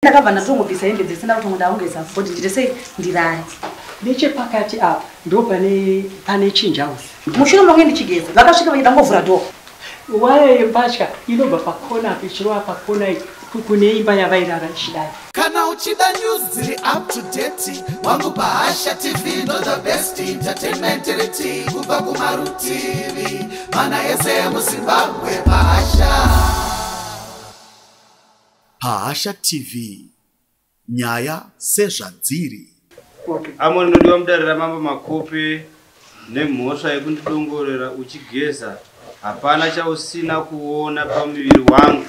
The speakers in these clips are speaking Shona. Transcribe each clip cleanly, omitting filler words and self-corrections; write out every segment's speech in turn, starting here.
Ndakabva ndatongobvisa hembe dzese ndakutongo ndaongeza body ndite sei ndirare. Nechepakati apa ndo pane pane change house. Mushure monge ndichigeza vakasvika vachida ngovhura door. Waya yembatya inobva pakona apa ichirova pakona iyi kune imba yavairara ichidai. Kana uchida news dziri up to date wangu paHasha TV ndo the best entertainment riti kubva kumarutivi mana ese emuZimbabwe paHasha. Pahasha TV nyaya sezvadziri. Okay. Amon ndodiwa mudare ramambo Makope nemhosva yekundidongorera uchigeza. Hapana chausina kuona pamuviri wangu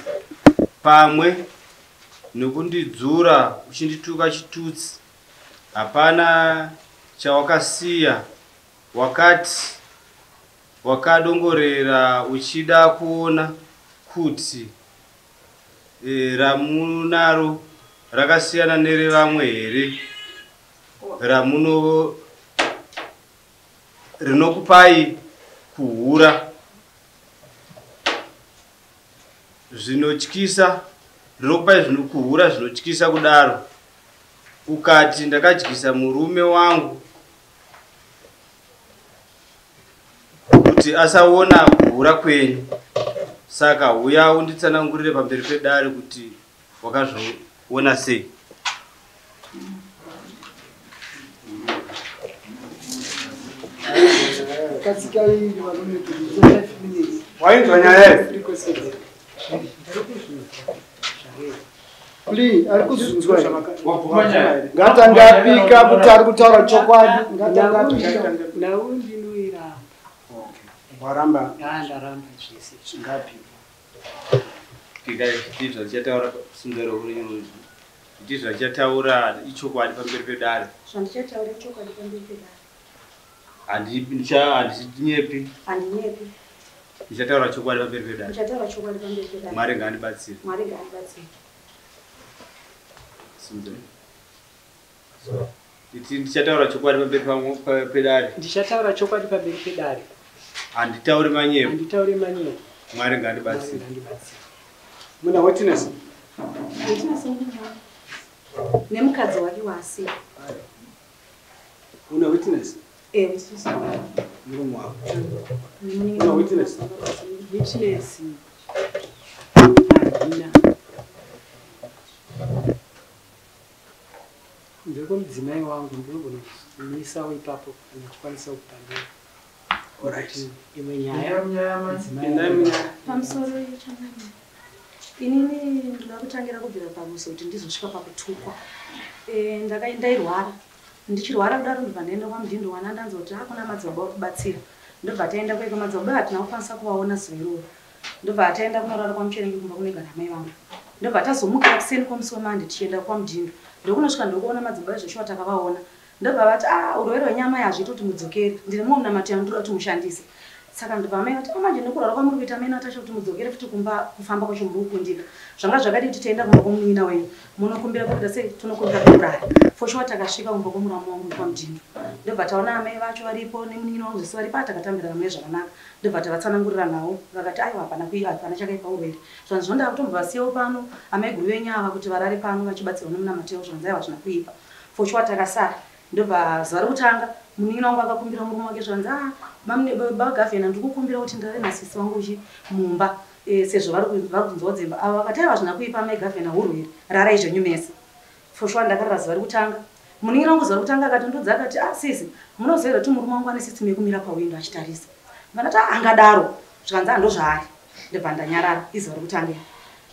pamwe nekundidzura uchindituka chitutsi. Hapana chawakasiya wakati wakadongorera uchida kuona kuti ramunaro rakasiyana nerevamwe here ramuno rinokupai kuhura zvinotyisa rinokupai zvinokuhura zvinotyisa kudaro ukati ndakadyisa murume wangu kuti asaona kuhura kwenyu saka huya unditsanangurire pamberi pedare kuti wakazviona sei. Katsikai varume 5 minutes. Wainzwa nyaya iyi? Pli, ari kuzvinzwa here? Ngatange apika kuti ari kutaura chokwadi. Ngatange apika. Nhau ndinoiramba. Waramba? Ah, ndaramba zvese. Zvingapi? Pika zviti zvandichataura sundoro zviti zvandichataura ichokwadi pamberi pedare. Zvandichataura ichokwadi pamberi pedare. Handinyepi. Handinyepi. Ndichataura chokwadi pamberi pedare. Ndichataura chokwadi pamberi pedare. Mwari ngaandibatsire. Mwari ngaandibatsire. Sundoro. Iti ndichataura chokwadi pamberi pedare. Ndichataura chokwadi pamberi pedare. Handitauri manyepo. Handitauri manyepo. Mwari ngaandibatsire. Ngaandibatsire. Muna witness. Witness nemukadzi wake waasiya. Una witness? Witness. Murume wako. Una witness? Witness. Handina. Kunze kwemudzimai wangu ndinogona kumuisawo ipapo kana achikwanisa kupandura. Alright. Imwe nyaya. Endai munyaya. Pamusoro yechangamire. Inini ndinoda kutangira kubvira paruso kuti ndizosvika pakutukwa. Ndairwara. Ndichirwara kudaro ndobva ndaenda kwaMudhindo wana ndanzwa kuti hakuna madzibaba okubatsira. Ndobva taenda kweka madzibaba hatina kukwanisa kuvaona zuva iroro. Ndobva taenda kunorara kwaMucherengi kumba kunogara mai vangu. Ndobva tazomuka kuseni kwomusi wemande tichienda kwaMudhindo. Ndokunosvika ndokuona madzibaba zveshuwa takavaona. Ndobva vati urwere hwenyama hazviiti kuti mudzokere. Ndine mumwe munamato yandinoda kuti mushandise. Saka ndobva mai vati manje nekurwara kwamuri kuita mai Natasha kuti mudzokere futi kumba kufamba kwacho muri kukundika. Zvanga zvakadii kuti tienda kumba kwomunin'ina wenyu. Munokumbira kuita sei? Tonokumbira pekurara. For sure takasvika kumba kwomuramu wangu kwaMudhindo. Ndobva taona amai vacho varipo nemunin'ina wangu zvese varipo takatambirana mune zvakanaka. Ndobva tavatsanangurira navo vakati aiwa hapana kuipa hapana chakaipa urwere. Zvanzi zvonda kutombovasiyawo pano amai guru venyu ava kuti varare pano vachibatsirwa nemunamato yavo zvanzi aiwa hazvina kuipa. For sure takasara. Ndobva zuva rekutanga munin'ina wangu akakumbira murume wake zvanzi baba Gavhena ndiri kukumbira kuti ndirare nasisi wangu uchi mumba sezvo vari kunzwa dzimba. Ava vakati aiwa hazvina kuipa amai Gavhena hurwere rarai zvenyu mese. For sure ndakarara zuva rekutanga. Munin'ina wangu zuva rekutanga akatondudza akati sisi munoziva here kuti murume wangu ane system yekumira pawindo achitarisa. Ndakati angadaro zvikanzi ndozvaari. Ndobva ndanyarara izuva rekutanga.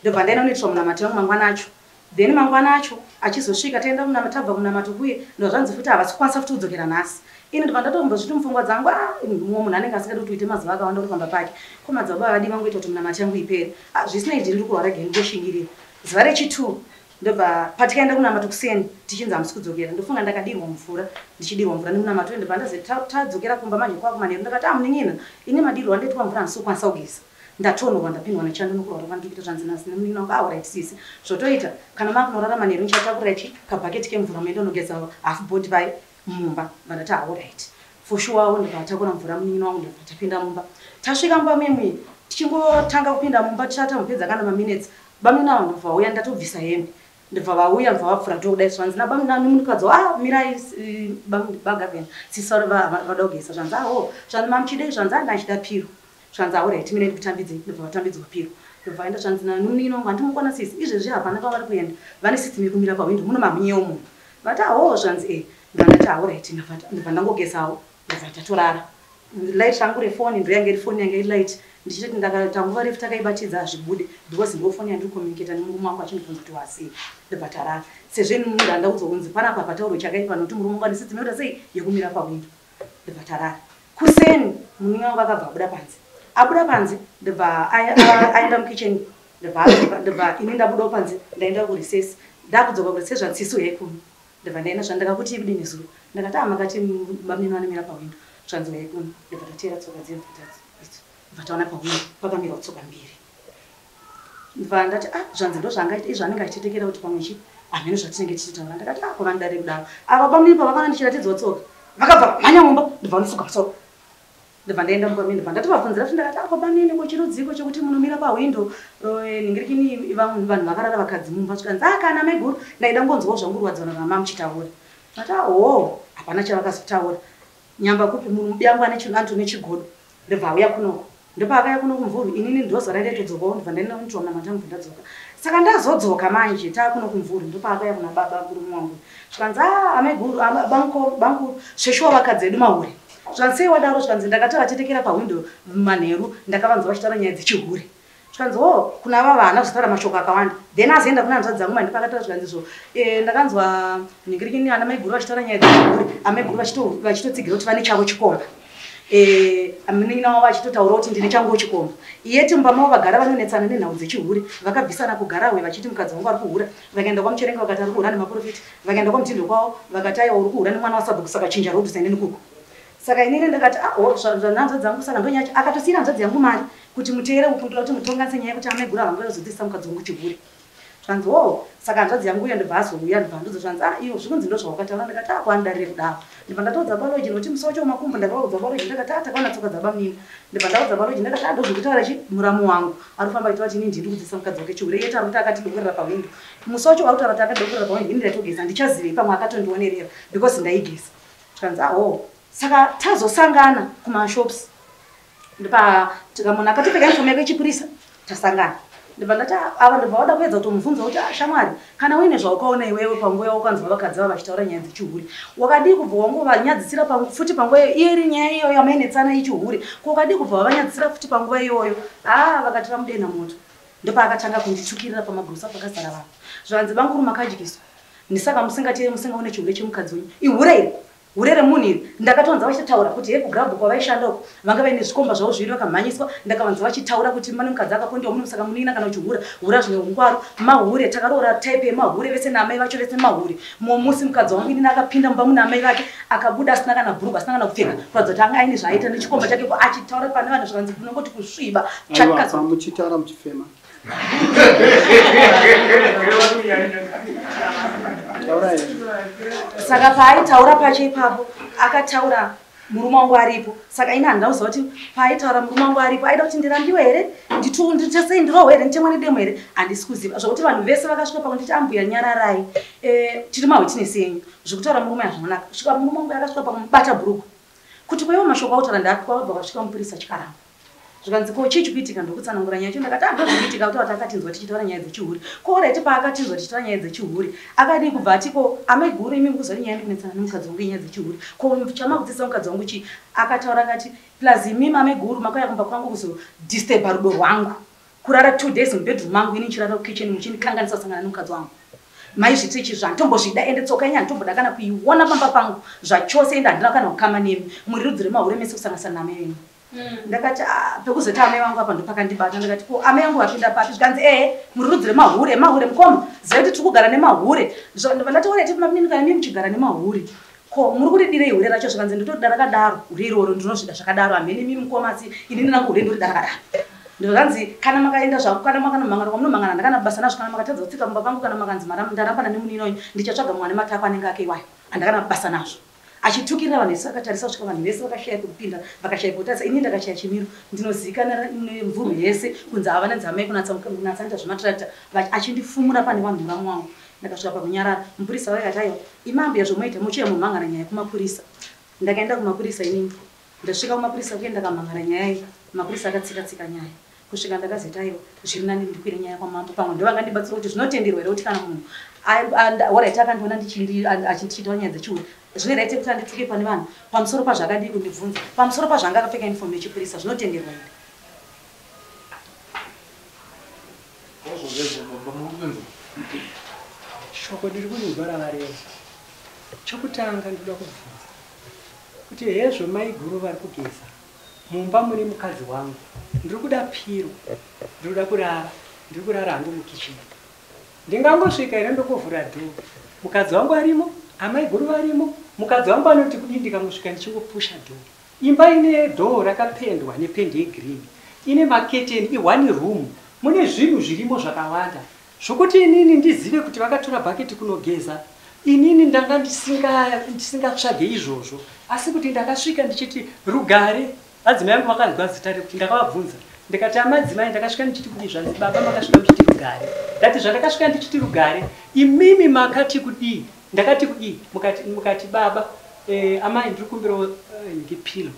Ndobva ndaenda kunoitiswa munamato wangu mangwana acho. Then mangwana acho achizosvika taenda kunamata tabva kunamato kuye ndozvanzi futi havasi kukwanisa futi kudzokera nhasi. Ini ndobva ndatombozviti mupfungwa dzangu mumwe munhu anenge asingadi kuti uite mazuva akawanda uri pamba pake. Ko madzibaba vadi vangoita kuti munamato yangu ipere. Zvisinei ndiri kurwara geni ndoshingirira. Zuva rechi2 ndobva patikaenda kunamato kuseni tichinzi hamusi kudzokera. Ndofunga ndakadirwa mvura ndichidirwa mvura nemunamato ndobva ndazi tadzokera kumba manje kwakumanheru ndakati munin'ina ini madirwa andaitwa mvura handisi kukwanisa kugeza. Ndatonhorwa ndapindwa nechando nokurwara kwandiri kuita zvanzi nasi nemunin'ina wangu alright sisi. Zvotoita kana makunorara manheru ndichatakurira chi kabhaketi kemvura muende unogeza half body pai mumba. Vandati alright. For sure awo ndobva takura mvura munin'ina wangu ndobva tapinda mumba. Tasvika mumba memwe tichingotanga kupinda mumba tisati tambopedza kana maminutes. Bamunini ava ndobva vauya ndatobvisa hembe. Ndobva vauya, ndobva vapfura tokudai. Zvanzi namunukadzi, a mirai bagavhena, sisi vada kugeza. Zvanzi aho, zvanzi mamuchidei? Zvanzi andachida piro. Zvanzi alright, mina ndikutambidzei. Ndobva vatambidzwa piro, ndobva vaenda. Zvanzi namunin'ina wangu, handimukwana sisi, izvezvi hapana kwavari kuenda, vane system yekumira pahwindo muno mamunyewo munhu. Vati aho, zvanzi e ndobva ndati alright, ndobva ndangogezawo, ndobva tatorara. Light rangu refoni ndoyange iri foni yange iri light, ndichitoti ndakaita nguva refu takaibatidza hazvibude, because ndo foni yandiri communicata nemurume wangu achindibvunza kuti wasei. Ndobva tarara. Sezvo ini munhu andaudzwa kunzi panapa patauro chakaipa, nokuti murume wangu ane system yekuita sei, yekumira pahwindo. Ndobva tarara. Kuseni munin'ina wangu akabva abuda panze. Abuda panze, ndobva aenda mukitchen, ndobva adzoka. Ndobva ini ndabudawo panze, ndaenda kurecess. Ndakudzoka kurecess, zvanzi sisi uyai kuno. Ndobva ndaenda. Zvandakakuti kudini zuro? Ndakati a makati bamnini vanomira pahwindo. Zvanzi uyai kuno. Ndobva tateera tsoka dzedu, ndobva taona pahwindo pakamirawo tsoka mbiri. Ndobva ndati a zvanzi ndo zvaangaita izvo, anenge achitetekera kuti pamwe chi hamene zvatinenge tichitaura. Ndakati a kwavandidare kudaro ava bamnini pavakaona ndichiratidzwa tsoka, vakabva mhanya mumba, ndobva vanofuga musoro. Ndobva ndaenda mumba mene, ndobva ndatovabvunzira futi. Ndakati ako bamnini, ko chirudziko chekuti munomira pahwindo ningirikini vanhu vakarara, vakadzi mumba? Zvikanzi a kana maiguru, ndaida ngonzwawo zvangu rwadzana rwama muchitaura. Ndati aho, hapana chavakazotaura. Nyamba kupi munhu yangu ane anto nechigodo. Ndobva auya kunoko, ndopaakauya kuno kumvurwi. Inini ndozara ndaitodzokawo, ndobva ndaenda kunotora matangu, ndobva ndadzoka. Saka ndazodzoka manje taakuno kumvurwi, ndopaakauya kuna baba murume wangu. Zvikanzi a amaiguru, bankuru, zveshuwa vakadzi edu mahure. Zvikanzi sei wadaro? Zvikanzi ndakatovatetekera pahwindo manheru, ndakavanzwa vachitaura nyaya dzechihure. Zvikanzi o kuna vava haana kuzotaura mashoko akawanda. Then azoenda kuna hanzvadzi dzangu mandi pakataura. Zvikanzi zvo ndakanzwa ningirikini ana maiguru vachitaura nyaya dzechihure, amaiguru vachitotsigira kuti vane chavo chikomba, munin'ina wavo achitotaura kuti ndine changuwo chikomba. Iyeti mumba mavo vagara vanonetsana nenhau dzechihure, vakabvisana kugarahwe vachiti mukadzi wangu ari kuhura. Vakaenda kwaMucherenga vakati ari kuhura nemaprofiti. Vakaenda kwamutindo kwavo vakati aiwa, uri kuhura nemwana wasabhuku, saka chinja road saineni kuko. Saka inini ndakati aho zvanhanzvadzi dzangu, saka ndonyacho akatosiyira hanzvadzi yangu mari kuti muteere kupindura kuti mutonganise nyaya yekuti amaiguru havangazodzidzisa mukadzi wangu chihure. Zvanzi o saka hanzvadzi yangu uyo ndobva azouya, ndobva ndudza. Zvanzi a iyo zvikunzi ndo zvawakataura. Ndakati a kwandarire kudaro. Ndobva ndatoudza baloji, nokuti musi wacho wemakumbo ndakavaudza baloji. Ndakati a takaona tsoka dzabamnini. Ndobva ndaudza baloji, ndakati a ndozvekutaura chi muramu wangu ari kufamba achitaura kuti inini ndiri kudzidzisa mukadzi wake chihure, yete ari kuti akatidongorera pahwindo. Musi wacho vari kutaura kuti akadongorera pahwindo, ini ndaitogeza, ndichazivei pamwe akatondionerera because ndaigeza. Zvikanzi aho saka tazosangana kumashops, ndopa munhu akatopfeka uniform yake yechipurisa. Tasangana, ndobva ndati ava, ndobva vada kuedza kutomubvunza kuti "Ah, shamwari, kana uine zvaukaona iwewe panguva yaukanzwa vakadzi vava vachitaura nyaya dzechihure, wakadii kubva wangovanyadzisira futi panguva iyo iyo iri nyaya iyoyo yamainetsana ichihure? Ko wakadii kubva wavanyadzisira futi panguva iyoyo?" Haa, vakati vamudena moto. Ndopaakatanga kunditukirira pamagrosa pakazara vanhu. Zvanzi banguru makadyiswa, ndisaka musingati musingaone chihure chemukadzi wenyu, ihure iri, hure remunhu iri. Ndakatonza vachitaura kuti he kugrabhu kwavaishanda uko vanga vaine zvikomba zvavo zviviri vakamhanyiswa. Ndakavanza vachitaura kuti mane mukadzi akapondewa muno, saka munin'ina kana uchihura, hura zvine ungwaru. Mahure takaroora type yemahure vese naamai vacho vese mahure. Mumwe musi mukadzi wangu inini akapinda mumba muna amai vake, akabuda asina kana bhurugwa, asina kana kupfeka, kuratidza kuti anga aine zvaaita nechikomba chake, achitaura pane vanhu. Zvakanzi kunongoti kusviba. Aiwa, muchitaura muchifema. Taurai. Saka paaitaura pacho ipapo, akataura murume wangu aripo. Saka ini handina kuziva kuti paaitaura murume wangu aripo aida kuti ndirambiwe here, nditesei, ndirohwe here, nditemwe nedemo here, handisi kuziva. Zvokuti vanhu vese vakasvika pakunditi ambuya nyararai, tiri mawitness enyu, zvekutaura murume hazvinonaka. Svika murume wangu akasvika pakumubata bhuruku kuti kwaiwa mashoko autaura ndakwabva. Kwasvika mupurisa chikaramba. Zvikanzi ko chii chikuitika? Ndokutsanangura nyaya yacho. Ndakati ando zvikuitika kuti akatinzwa tichitaura nyaya dzechihure. Ko alright, paakatinzwa tichitaura nyaya dzechihure, akadii kubva ati ko amaiguru, imi mukuziva nyaya ndikunetsana nemukadzi wangu, nyaya dzechihure, ko chamakudzidzisa mukadzi wangu chii? Akataura akati plus imimi amaiguru makauya kumba kwangu kuzodisturba rudo rwangu, kurara 2 days mubedroom mangu, ini ndichirara kukitchen, muchindikanganisa kusangana nemukadzi wangu. Maizviti ichi zvantombozvida, ende tsoka yenyu handitomboda kana kuiona pamba pangu zvachose, ende handina kana kukama nemi, muri rudzi remahure mese kusanganisa namai venyu. Ndakati "Ah, pekuzoti amai vangu apa ndopakandibata. Ndakati ko amai vangu vapinda papi? Zvikanzi ehe, muri rudzi remahure, mahure mukoma, ziva kuti tiri kugara nemahure. Ndobva ndati alright mapinini, kana mii muchigara nemahure, ko muri kuridirei hure racho? Zvikanzi nditorida rakadaro hure iroro, ndinozvida zvakadaro, hamene mii mukoma, asi inini rangu hure ndorida rakadaro. Ndozvanzi kana makaenda zvako, kana makanomhangana kwamunomhangana, ndakana basa nazvo. Kana makatadza kutsika mumba pangu, kana makanzi ndarambana nemunini wenyu, ndichatsvaga mumwe ane matako anenge ake iwayo, handakana basa nazvo. Achitukirira vanhu vese vakatarisa, kusvika vanhu vese vakashaya pekupinda, vakashaya pekutarisa. Ini ndakashaya chimiro, ndinozivikanwa nemvurwi yese kunzi hava nanzi amai kunatsa kunatsa zvematirakita. Achindifumura pane vanhu muramu wangu. Ndakasvika pakunyarara. Mupurisa vakati aiwa, imambuya zvomoita muchiuya mumhangara nyaya kumapurisa. Ndakaenda kumapurisa inini. Ndasvika kumapurisa kuye ndakamhangara nyaya iyi. Mapurisa akatsika tsika nyaya. Kusvika ndakazoti aiwa, zviri nani ndikwire nyaya kwamambo. Pamwe ndovangandibatsira kuti zvinotenderwa here kuti kana munhu alright akandiona achindichiita nyaya dzechihure, zvine right yekuti andituke pane vanhu pamusoro pazvakadii kundibvunza, pamusoro pazvanga akapfeka uniform yechipurisa, zvinotenderwa here? Shoko ndiri kurinzwa ravareva. Chokutanga ndoda kubvunza kuti hezvo maiguru vari kugeza mumba mune mukadzi wangu, ndiri kuda piro, ndiri kuda kurara, ndiri kurara hangu mukicheni. Ndingangosvika here ndokuvhura dhoo, mukadzi wangu arimo, amaiguru varimo, mukadzi wangu anoti kudii ndikangosvika ndichingopusha dhoo. Imba ine dhoo rakapendwa nependi yegirini, ine maketeni, i1 room, mune zvinhu zvirimo zvakawanda zvokuti inini ndizive kuti vakatora bhaketi kunogeza. Inini ndanga ndisingatsvage izvozvo, asi kuti ndakasvika ndichiti rugare. Madzimai angu vakanzwa zita rekuti ndakavabvunza ndikati amadzimai ndakasvika ndichiti kudii, zvanzi baba makasvika muchiti rugare. Ndati zvandakasvika ndichiti rugare, imimi makati kudii? Ndakati kudii? Mukati baba amai ndiri kumbirawo ngepilo.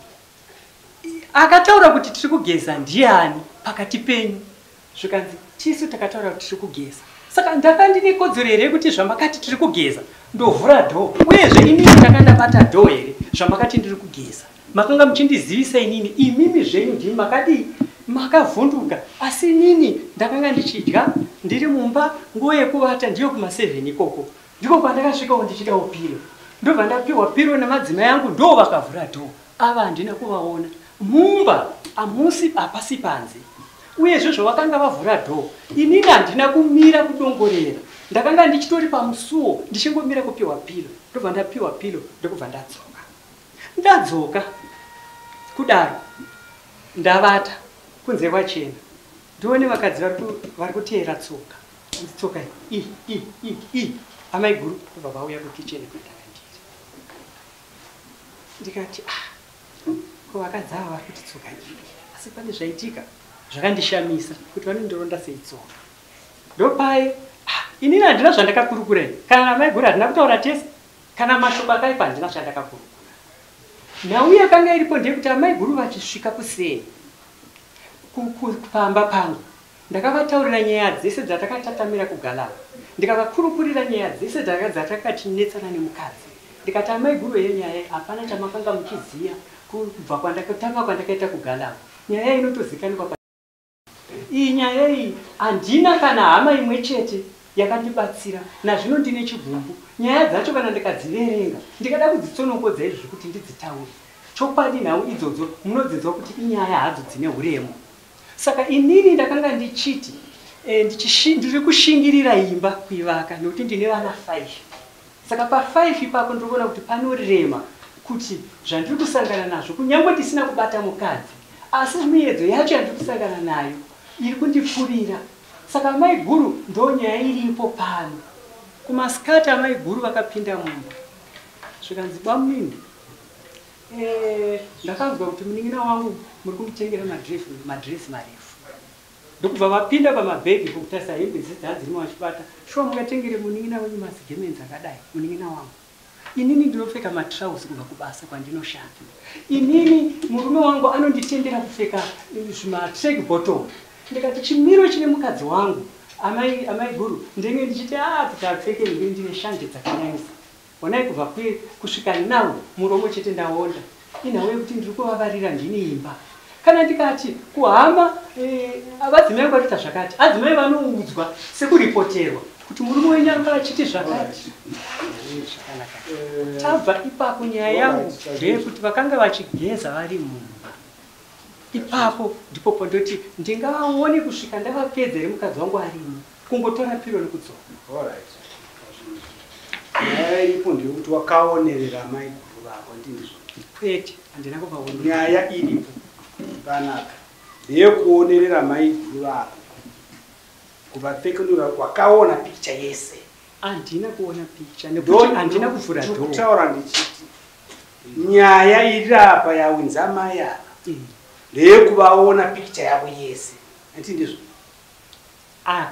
Akataura kuti tiri kugeza ndiani pakati penyu? Zvikanzi tisu takataura kuti tiri kugeza. Saka ndanga ndine kodzero here yekuti zvamakati tiri kugeza ndovhura dhoo? Uyezve inini ndanga ndabata dhoo here zvamakati ndiri kugeza? Makanga muchindizivisa inini, imimi zvenyu ndimi makadii makavhunduka, asi inini ndakanga ndichidya ndiri mumba, nguva yekuvata ndiyo kuma 7 ikoko ndiko kwandakasvikawo ndichidawo piro. Ndobva ndapiwa piro nemadzimai angu, ndo vakavhura dhoo. Ava handina kuvaona mumba, amusi hapasi panze. Uyezve zvavakanga vavhura dhoo, inini handina kumira kudongorera, ndakanga ndichitori pamusuwo ndichingomira kupiwa piro. Ndobva ndapiwa piro ndokubva ndadzoka. Ndadzoka kudaro ndavata kunze kwachena, ndione vakadzi vari kuteera tsoka, tsoka i i i i amai guru ndobva vauya kukicheni kwandanga ndiri. Ndikati ah, ko vakadzi ava vari kuti tsoka iyi, asi pane zvaitika zvakandishamisa kuti vanondironda sei tsoka. Ndopaye inini handina zvandakakurukura ini, kana namai guru handina kutaura tese, kana mashoko akaipa handina zvandakakurukura. Nhau yakanga iripo ndeyekuti amai guru vachisvika kuseni pamba pangu, ndakavataurira nyaya dzese dzatakatatamira kuGalava, ndikavakurukurira nyaya dzese dzatakachinetsana nemukadzi. Ndikati amai guru ye nyaya hapana chamakanga muchiziya kubva kwandakatama kwandakaita kuGalava, nyaya inotozikanwa iyi nyaya iyi handina kana hama imwe chete yakandibatsira, nazvino ndine chigumbu. Nyaya dzacho kana ndikadziverenga ndikada kudzitsonokodza izvi zvekuti ndidzitaure chokwadi, nhau idzodzo munodzinzwa kuti inyaya hadzo dzine uremu. Saka inini ndakanga ndichiti ndiri kushingirira imba kuivaka nekuti ndine vana 5. Saka pa5 ipapo ndiri kuona kuti panorema kuti zvandiri kusangana nazvo, kunyange tisina kubata mukadzi, asi miedzo yacho yandiri kusangana nayo iri kundipfurira. Saka amai guru ndo nyaya iripo pano. Kumasikati amai guru vakapinda mumba, zvikanzi bamunini, ndakanzwa kuti munin'ina wangu muri kumutengera madresi marefu. Ndokubva vapinda pamabhegi pokutarisa hembe dzese dzadzirimo vachibata, shuwa mungatengere munin'ina wenyu mazigemenzi akadai? Munin'ina wangu, inini ndinopfeka matrausi kubva kubasa kwandinoshanda. Inini murume wangu anonditendera kupfeka zvimatrack bottom. Ndikati chimiro chine mukadzi wangu amai guru, ndenge ndichiti kuti apfeke ndenge ndine shanje dzakanyanyisa. Honai kubva kusvika now muromo chete ndaonda. Inhau yekuti ndiri kuvavarira ndini imba. Kana ndikati kuhama vadzimai vangu vanoita zvakati, adzimai vanoudzwa sekuripoterwa kuti murume wenyu anga achiti zvakati. Zvakanaka. Tabva ipapo nyaya yangu ndeyekuti vakanga vachigeza vari mumba. Ipapo ndipo pandoti ndingaone kusvika ndavapedza here mukadzi wangu arimo, kungotora piro nekudzoka. Nyaya iripo ndeyekuti wakaonerera amai guru vako, ndizvo? Kwete, handina kuvaona. Nyaya iripo panapa ndeyekuonerera mai guru vako kuvapfekenura, wakaona pikicha yese. Handina kuona pikicha nekuti handina kuvhura dhoo. Kutaura ndichiti nyaya iri apa yawinza mai ava ndeyekuvaona pikicha yavo yese, handiti ndizvo?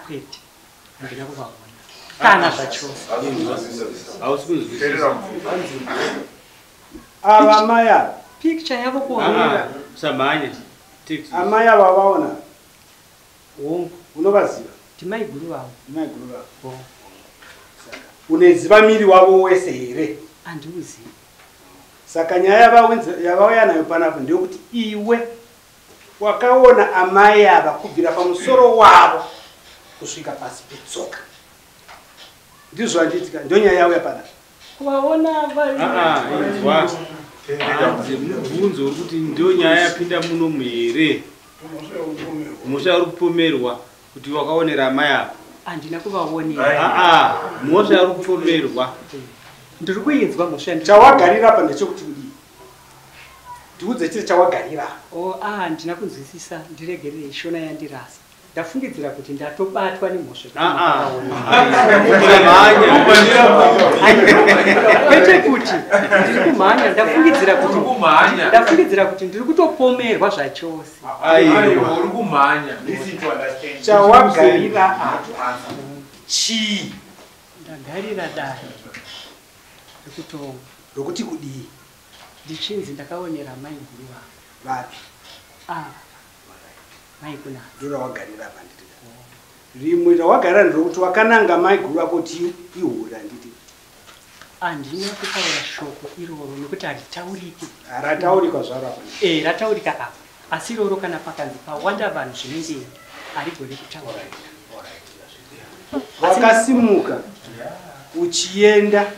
Kwete, handina kuvaona. Kana zvachose. Hausi kunzwisisa. Ava amai ava. Picture yavo kuona. Usamhanye. Amai ava vaona. Hongu. Unovaziva? Ndimaiguru vavo. Ndimaiguru vavo. Hongu. Saka uneziva miri wavo wese here? Handiuzivi. Saka nyaya yavauya nayo panapa ndeyekuti iwe wakaona amai ava kubvira pamusoro wavo kusvika pasi petsoka. Ndizvo handiitika, ndio nyaya yauya panapa. Kuvaona inzwa. Mubvunzo uri kuti ndio nyaya yapinda munomu here? Mhosva uri kupomerwa kuti wakaonera amai ava. Handina kuvaonera. Mhosva uri kupomerwa. Ndiri kuinzwa mhosva. Chawagarira apa ndechekuti kudii? Ndiudze chiri chawagarira. Handina kunzwisisa, ndiregerere shona yandirasa. Ndafungidzira kuti ndatobatwa nemhosva. Kwete kuti ndiri kumhanya, ndafungidzira kuti ndiri kutopomerwa zvachose. Aiwa, uri kumhanya. Chawagarira apa chii? Ndagarira dare rekutonga. Rokuti kudii? Ndichinzi ndakaonera mai guru vangu. Vapi? Ava. Mai Kunatsa. Ndiro rawagarira apa nditi. Rimwe rawagarira nderokuti wakananga mai guru vako kuti ihura nditi. Handina kutaura shoko iroro nekuti haritauriki. Rataurika zvaro apa. Rataurika apa. Asi iroro kana pakanzi pawanda vanhu zvinenge harigoni kutaura. Wakasimuka uchienda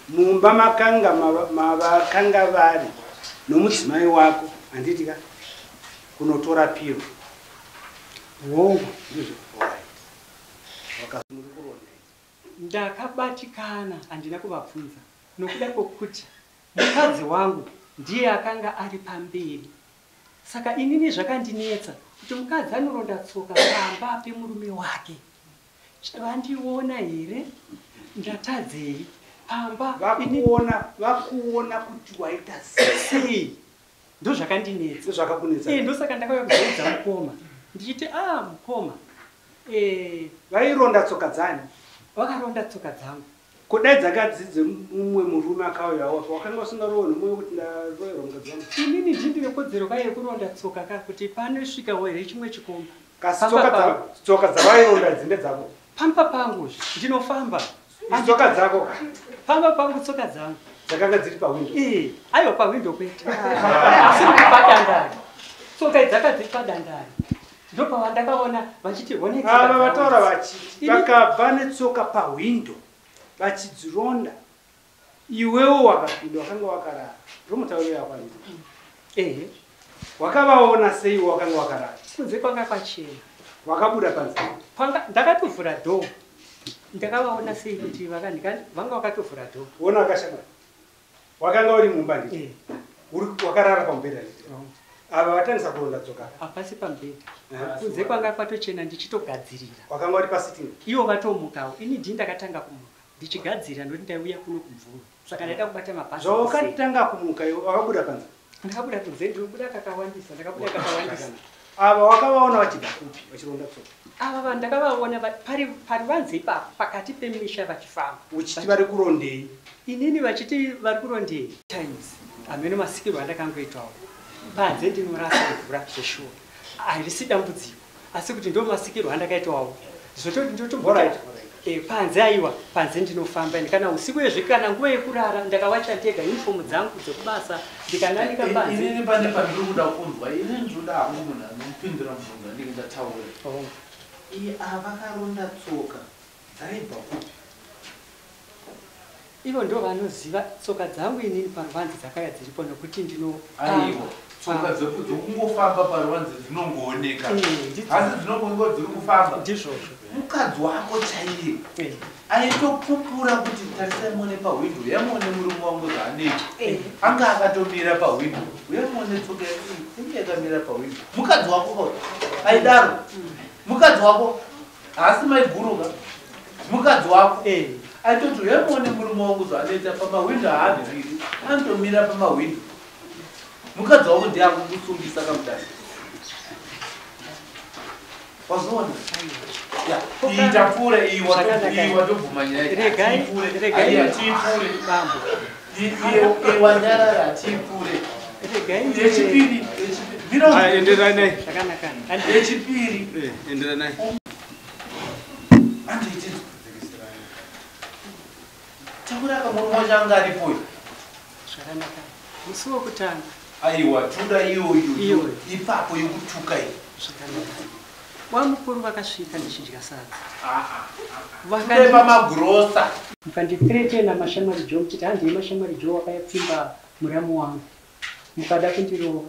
mumba makanga mavakanga vari nomudzimai wako handiti ka kunotora piro. Hongu. Ndizvo. Alright. Wakamukuronda. Ndakabatikana, handina kuvabvunza nokuda kwokuti mukadzi wangu ndiye akanga ari pamberi. Saka inini zvakandinetsa kuti mukadzi anoronda tsoka pamba pemurume wake. Vandiona here? Ndatadzei? Pamba vakuona kuti waita sei? Ndozvakandinetsa. Ndozvakakunetsa. Ndosaka ndakauya kuzoudza mukoma. Ndichiti mukoma. Vaironda tsoka dzani? Vakaronda tsoka dzangu. Kudai dzakadzidze mumwe murume akauya wafa wakanga usingarohwi nomwoyo kuti ndaroerwa mukadzi wangu. Inini ndine kodzero ka yekuronda tsoka ka kuti panosvika here chimwe chikomba. Kasi tsoka dzavaironda idzi ndedzako. Pamba pangu ndinofamba. Tsoka dzako. Pamba pangu tsoka dzangu. Dzakanga dziri pahwindo. Aiwa pahwindo kwete. Asi padandare. Tsoka dzakadziri padandare. Ndopavandakaona vachiti honetsa. Ava vataura vachiti vakabva netsoka pahwindo vachidzironda. Iwewo wakapinda wakanga wakarara. Ndomutaurira yako handiti. Ehe. Wakavaona sei wakanga wakarara? Kunze kwanga kwachena. Wakabuda panze. Panga ndakatovhura door. Ndakavaona sei kuti vanga vakatovhura door. Wona akashama. Wakanga uri mumba nditi. Uri wakarara pamubhedha nditi. Ava vatangisa kuronda tsoka. Hapasi pamubhedha. Kunze kwanga kwatochena ndichitogadzirira. Wakanga uri pasitting. Ivo vatomukawo. Ini ndini ndakatanga kumuka. Ndichigadzirira ndokuti ndaiuya kuno kumvura. Saka ndaida kubata mabhazi. Zvawakatanga kumuka iwe wakabuda panze. Ndakabuda kunze ndinobuda kakawandisa. Ndakabuda kakawandisa. Ava wakavaona vachibva kupi vachironda tsoka? Ava ndakavaona parivanze ipapo pakati pemisha vachifamba. Uchiti vari kurondei? Inini vachiti vari kurondei. Times. Hameno masikirwo andakangoitawo. Panze ndinorasa mvura zveshuwa. Harisi dambudziko. Asi kuti ndo masikirwo andakaitawo. Zvototi ndotombora panze aiwa, panze ndinofamba. Kana usiku yezve kana nguva yekurara ndakawacha ndega uniform dzangu dzekubasa ndikananika panze. Inini pane pandiri kuda kunzwa, inini ndinoda hangu munhu anopindura mubvunzo andinenge ndataura. Iye avakaronda tsoka dzaibva kupi? Ivo ndo vanoziva tsoka dzangu inini paruvanze dzakauya dziripo nokuti ndino aiwa tsoka dzokungofamba paruvanze dzinongooneka. Asi dzinongonga dziri kufamba. Ndizvozvo. Mukadzi wako chaiye aitopupura kuti tarisai muone pahwindo, uyai muone murume wangu zvaanoita. Anga akatomira pahwindo, uyai muone tsoka inge yakamira pahwindo. Mukadzi wako aidaro. Mukadzi wako haasi maiguruka. Mukadzi wako aitoti uyai muone murume wangu zvaanoita pamahwindo haabviri, anotomira pamahwindo. Mukadzi wako ndiye akukusungisa kamudasi. Wazoona? Ya, itapfuura iyi watobvuma nyaya. Regai, regai. Tiipfuure. Bambo. Iwanyarara tiipfuure. Regai. Yechipiri, Ah, enderai naye. Zvakanaka. Yechipiri. Enderai naye. Anditi. Taura kamurume wacho anga aripo. Zvakanaka. Musi wokutanga. Aiwa, toda iyoyo. Iyoyo. Ipapo yekutuka iyi. Zvakanaka. Wamukuru vakasvika ndichidya sadza. Vakati pamagrosa. Mukandithreatena mashamwari Joe muchiti handei mashamwari Joe wakapfimba muramu wangu. Mukada kundirova.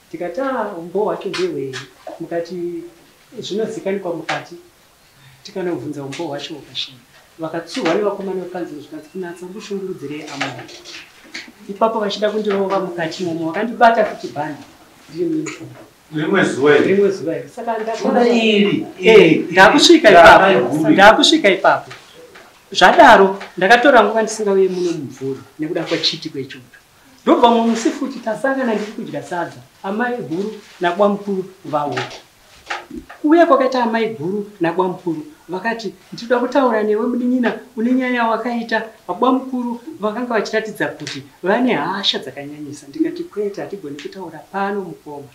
Ndikati ah umbo hwacho ndehwei. Mukati zvinozikanwa mukati. Tikanobvunza umbo hwacho hukashaya. Vakatsurwa nevakomana vekanzuru zvikanzi kunatsa uri kushungurudzirei amai. Ipapo vachida kundirova mukati imomo vakandibata futi bhandi ndiri muuniform. Rimwe zuva iri. Rimwe zuva iri. Saka Toda iri. Ndakusvika ipapo. Ndakusvika ipapo. Zvadaro ndakatora nguva ndisingauye muno mumvuri nekuda kwechiitiko ichocho. Ndobva mumwe musi futi tasangana ndiri kudya sadza amai guru nabamukuru vauya. Kuuya kwakaita amai guru nabamukuru vakati ndinoda kutaura newe munin'ina une nyaya yawakaita. Bamukuru vakanga vachiratidza kuti vane hasha dzakanyanyisa. Ndikati kwete hatigoni kutaura pano mukoma.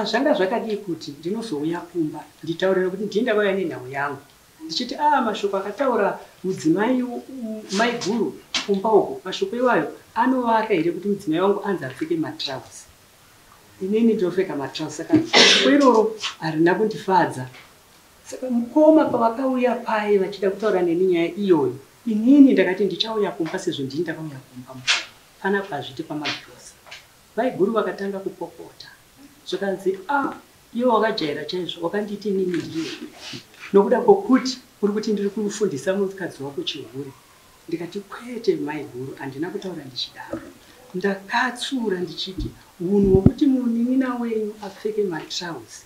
Zvanga zvakadii kuti ndinozouya kumba nditaure nekuti ndini ndakauya nenhau yangu. Ndichiti mashoko akataura mudzimai mai guru kumba uko mashoko iwayo anovaka here kuti mudzimai wangu anzi apfeke matrausi. Inini ndinopfeka matrausi saka shoko iroro harina kundifadza. Saka mukoma pavakauya paye vachida kutaura neni nyaya iyoyo inini ndakati ndichauya kumba sezvo ndini ndakauya kumba mukoma. Panapa hazviti pamagirosa. Mai guru vakatanga kupopota. Zvikanzi iwe wakajaira chaizvo wakanditi inini ndiri nokuda kwokuti uri kuti ndiri kufundisa mukadzi wako chihure. Ndikati kwete mai guru handina kutaura ndichidaro. Ndakatsura ndichiti unhu hwokuti munin'ina wenyu apfeke matrausi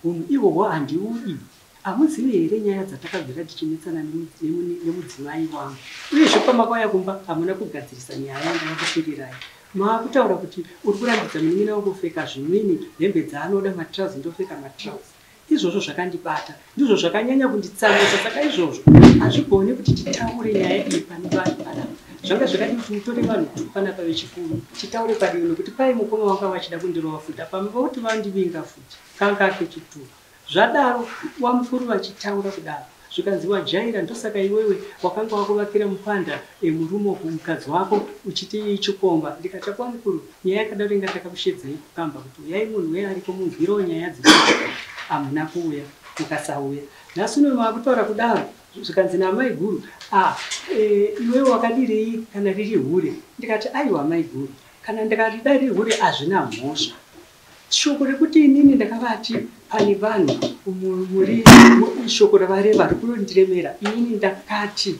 unhu ihwohwo handiudi. Hamuzivi here nyaya dzatakabvira tichinetsana nemudzimai wangu. Uyezve pamakauya kumba hamuna kugadzirisa nyaya yandakakupirirai. Maakutaura kuti uri kurambidza munin'ina wako kupfeka zvimweni hembe dzaanoda matrausi ndopfeka matrausi. Izvozvo zvakandibata ndizvo zvakanyanya kunditsamwisa. Saka izvozvo hazvigoni kuti titaure nyaya iyi pane vanhu panapa. Zvanga zvakadi kuti mutore vanhu panapa vechikuru titaure padivi nekuti pai mukoma wanga vachida kundirova futi apa voti vandivinga futi kanga kechituru. Zvadaro wamukuru vachitaura kudaro zvikanzi wajaira ndosaka iwewe wakanga wakuvakira mupanda murume mukadzi wako uchiti chikomba. Ndikati kwamukuru nyaya yakadaro inga takakushedzai kukamba kuti uyai munhu uye ariko munzwirewo nyaya dzekuti hamuna kuuya mukasauya. Nhasi uno maakutaura kudaro zvikanzi namai guru iwewe wakadirei kana riri hure. Ndikati aiwa mai guru kana ndikati dai riri hure hazvina mhosva. Shoko rekuti inini ndakavati pane vanhu muri shoko ravareva rikunondiremera. Inini ndakati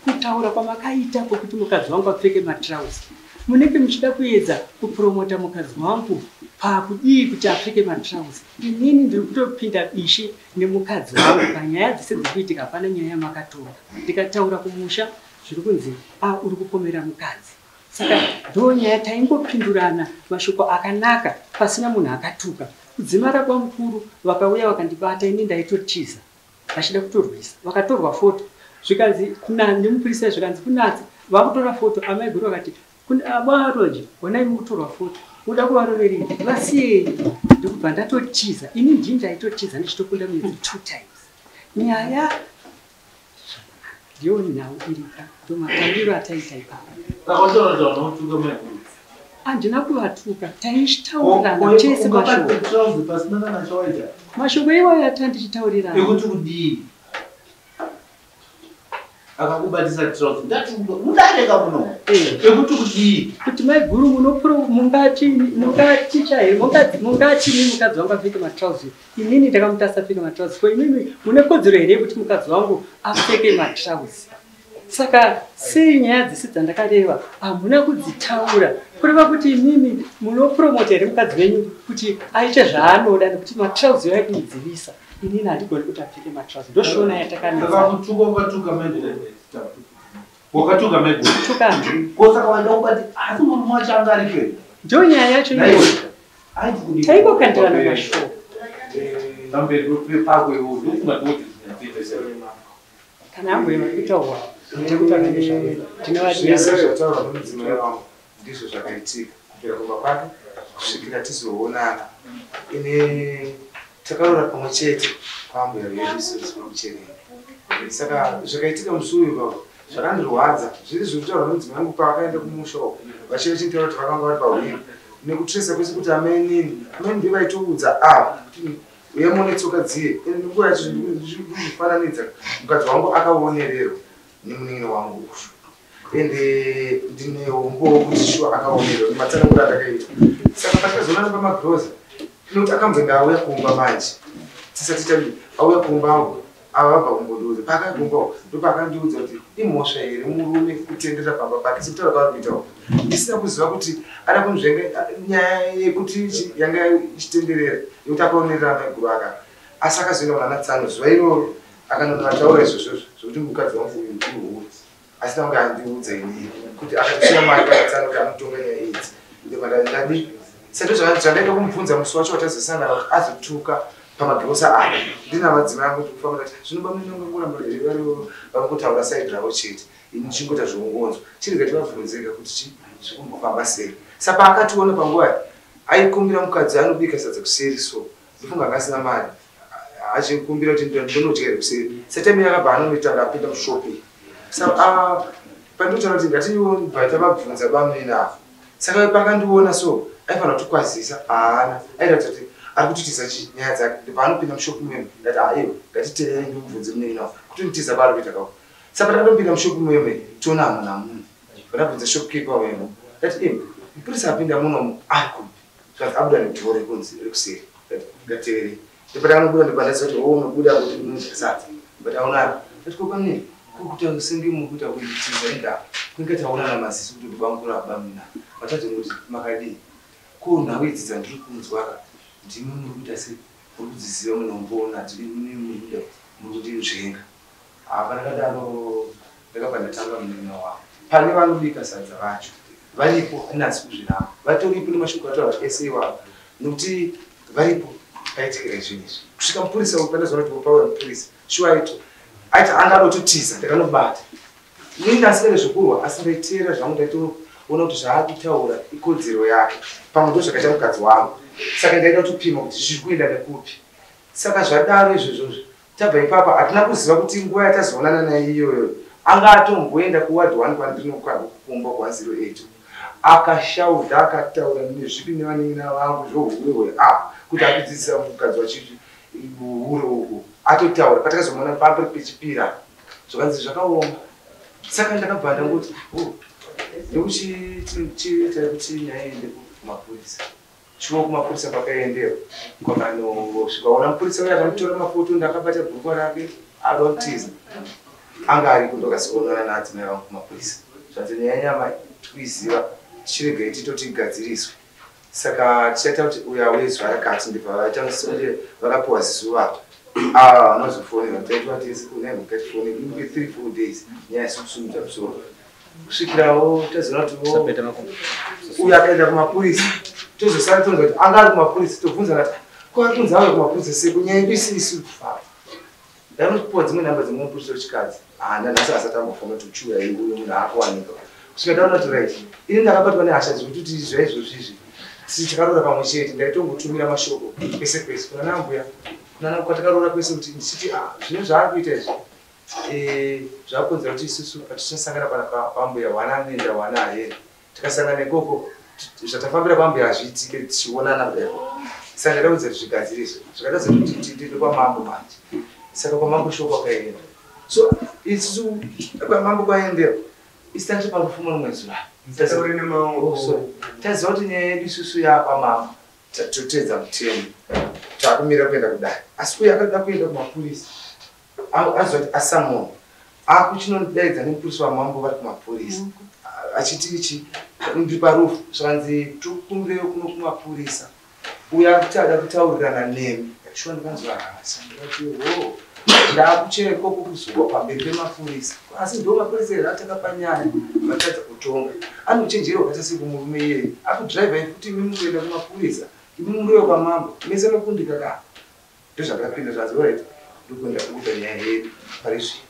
kutaura kwamakaita kwokuti mukadzi wangu apfeke matrausi munenge muchida kuedza kupromota mukadzi wangu pakudii kuti apfeke matrausi. Inini ndiri kutopinda bishi nemukadzi wangu panyaya dzese dzikuitika hapana nyaya yamakatora. Ndikataura kumusha zviri kunzi uri kupomera mukadzi. Saka ndo nyaya taingopindurana mashoko akanaka pasina munhu akatuka. Kudzimara kwamukuru vakauya vakandibata ini ndaitotiza vachida kutorwisa. Vakatorwa foto zvikanzi nemupurisa zvikanzi kunatsa vakutora foto. Amai guru vakati baroji honai mukutorwa foto muda kuvaroverei vasiyei. Ndokubva ndatotiza ini ndini ndaitotiza ndichitokunda mwedzi 2 times. Nyaya ndiyo nhau irika ndomatauriro ataita ipapo. Handina kuvatuka taichitaurirana tese mashoko. Mashoko iwayo atandichitaurirana. Ekuti kudii? Akakubatisa trousers ndati mudareka muno. Ekuti kudii? Kuti mai guru mungati here mungati mukadzi wangu apfeke matrousers. Inini ndakamuti asapfeke matrousers. Ko imimi mune kodzero here yekuti mukadzi wangu apfeke matrousers? Saka sei nyaya dzese dzandakareva hamuna kudzitaura kureva kuti imimi munopromota here mukadzi wenyu kuti aite zvaanoda nekuti matrousers yayo kumudzivisa. Inini handigoni kuti apfeke matrousers. Ndosvona yatakanetsa. Akakutuka ukatuka mai guru. Wakatuka mai guru. Tuka handini. Ko saka waida kubati asi murume wacho anga aripo here? Ndiyo nyaya yacho iyoyo. Taingokandirana mashoko. Pamberi pako iwe ndofunga ndoti zvinyatsita Kana ambuya vari kutaura nekutaura nezvavo Zvese zvataurwa nomudzimai wangu ndizvo zvakaitika kubvira kumba kwake kusvikira tizoonana. Ini takaroora pamwe chete kwambuya vedu isusu kwaMuchereni. Saka zvakaitika musi uyu baba zvakandirwadza zviri zviri kutaurwa nomudzimai wangu paakaenda kumusha uko vachive vachinditaura kuti vakanga vari pahwiri nekutresa kwese kuti amainini amaini ndivo vaitoudza ava kuti uye muone tsoka dziye. Ende nguva yacho ndikuzvifananidza mukadzi wangu akaonererwa nemunin'ina wangu uyu, ende ndine umbowo kuti shuwa akaonererwa nematsananguro andakaita. Saka patakazoonana pamagiroza nekuti akamboenda auya kumba manje tisati tadii auya kumba angu ava vabva kumbondiudza paakauya kumba uko ndopaakandiudza kuti imhosva here murume kutenderera pamba pake sekutaura kwaari kuita uko ndisina kuziva kuti ada kunzvenga nyaya yekuti ichi yanga ichitenderera yekuti akaonerera maiguru aka. Asi akazoenda kunana tsano zuva iroro akanonataura izvozvozvo zvekuti mukadzi wangu uyu ihure asina kunge andiudza inini kuti akatisiya mari panatsano kuti anotonga nyaya idzi. Ndobva saka zvandaida kumubvunza musi wacho watazosangana kuti azotuka pamagirosa aya ndina madzimai angu kuti kufamba ndati zvino bamune ungangoramba here vari vangotaura side ravo chete ini ndichingoita zvokungonzwa chirega tivabvunzeka kuti chi zvikumbofamba sei. Saka paakationa panguva iyi aikumbira mukadzi anobika sadza kuseri so ndofunga anga asina mari achikumbira kuti ndonodya here kuseri. Satime yakabva anoita ndapinda mushopi. Saka pandinotaura kuti ngatibva tavabvunza bamunini ava. Saka pakandiona so aifanira kutikwazisa haana airatidza kuti ari kutitiza nyaya dzake. Ndobva anopinda mushopi memo ndati aiwa ngatiterere ndimubvunze munin'ina wangu kutonitiza kwaari kuita kako. Saka pandakatopinda mushopi memo tiona hamuna munhu. Ndabvunza shopkeeper wemo ndati imi mupurisa apinda munomu ari kupi? Zvikanzi abuda nedhoo rekunzi rekuseri. Ndati ngatiterere. Ndopatanobuda ndobva ndaziva kuti oh unobuda kuti unodya sadza. But aonana ndati ko bamunini kuri kuita senge muri kuita kunditiza indaa kunge taonana maziso kuti ndibangura bamunini ava. Matadza kuti makadii? Ko nhau idzi dzandiri kunzwa ka ndimi muri kuita sei? Muri kudziziva munomboona imi muri kuda muri kundinzvenga. Apa ndakadaro ndakabva ndatanga munin'ina wangu. Pane vanobika sadza vacho varipo andinatsi kuzviramba vatoripo nemashoko ataura ese iwawo nekuti varipo paitikira zvinhu izvi kusvika mupurisa uyu pandazoona kuti pauya mupurisa shuwa aito aiti anga adototiza ndakanobata. Ini ndasingade zvekurwa asi ndaiteera zvangu ndaitoona kuti zvaakutaura ikodzero yake pamwe ndo zvakaita mukadzi wangu. Saka ndaida kutopima kuti zviri kuenda nekupi. Saka zvadaro izvozvozvo tabva ipapa hatina kuziva kuti nguva yatazoonana naye iyoyo anga atomboenda kuward 1 kwandinokumba ku108 akashaudha akataura nezvipi nevanin'ina vangu zvohure kuti akudzidzisa mukadzi wachipi hure uku atotaura patakazomuona pamberi pechipira zvakanzi zvakaoma. Saka ndakabva ndangoti oh nekuchiita kuti nyaya iende kumapurisa. Chiwo kumapurisa kwakaendewa kwakanosvika ona mupurisa uya akamutora mafoto ndakabata bhurukwa rake adontiza anga ariko ndokasikuonana naadzimai vangu kumapurisa. Zvanzi nyaya nyama tikuiziva tichiregai titotigadziriswe. Saka tichaita kuti uyu auye zuva rakati ndibva vaita sekuti vakapiwa zuva ava vanozofonera taitwa tese kune mukatifonera inge 3-4 days nyaya isi kusumudza musoro kusvikirawo tazoona kuti uyu akaenda kumapurisa tozosara tonzwa kuti anga ari kumapurisa tobvunzana kuti ko ari kunzi auya kumapurisa sei kunyaya yedu isiri isiri kufamba. Ndanopiwa dzimwe namba dzemumapurisa wechikadzi haana nhasi asati ambofona kuti uchiuya uyu munhu aakuwanika kusvika ndaona kuti right ini ndakabatwa nehasha dzekuti kuti zvaizvozvi izvi tisi takaroora pamwe chete ndaitongotumira mashoko kwese kwese kuna nambuya kunana kwatakaroora kwese kuti ndichiti zvino zvaari kuita izvi zvakonzera kuti isusu patichasangana pana pambuya wana anoenda wana haendi tikasangana ikoko zvatafambira pambuya hazviitike tichionana kudaiko. Saka ndaida kuti zvigadziriswe zvakatadza kuti tiende kwamambo manje. Saka kwamambo shoko kwakaenda so isusu kwamambo kwaendewa isu tanga parufu rimwe zuva taziva kuti nyaya yedu isusu yakwamambo toteedza mutemo takumira kuenda kudare. Asi uyu akada kuenda kumapurisa aziva kuti asamona akuchinodaidza nemupurisa wamambo vari kumapurisa achiti ichi ndiri parufu zvakanzi tikukumbireyo kuno kumapurisa uyu akuti ada kutaurirana nemi. Shuwa ndikanzwa hasha ndikati ho ndakuchera ikoko kuzorwa pamberi pemapurisa asi ndo mapurisa here atakapa nyaya vatadza kutonga. Anochenjera wakaita sekumurume iyeye akudhiraivhai futi imi mukuenda kumapurisa imi muriwe kwamambo mese mokundika ka. Ndozvakapinda zvanzi alright, ndokuenda kubuda nyaya yedu pari zvino.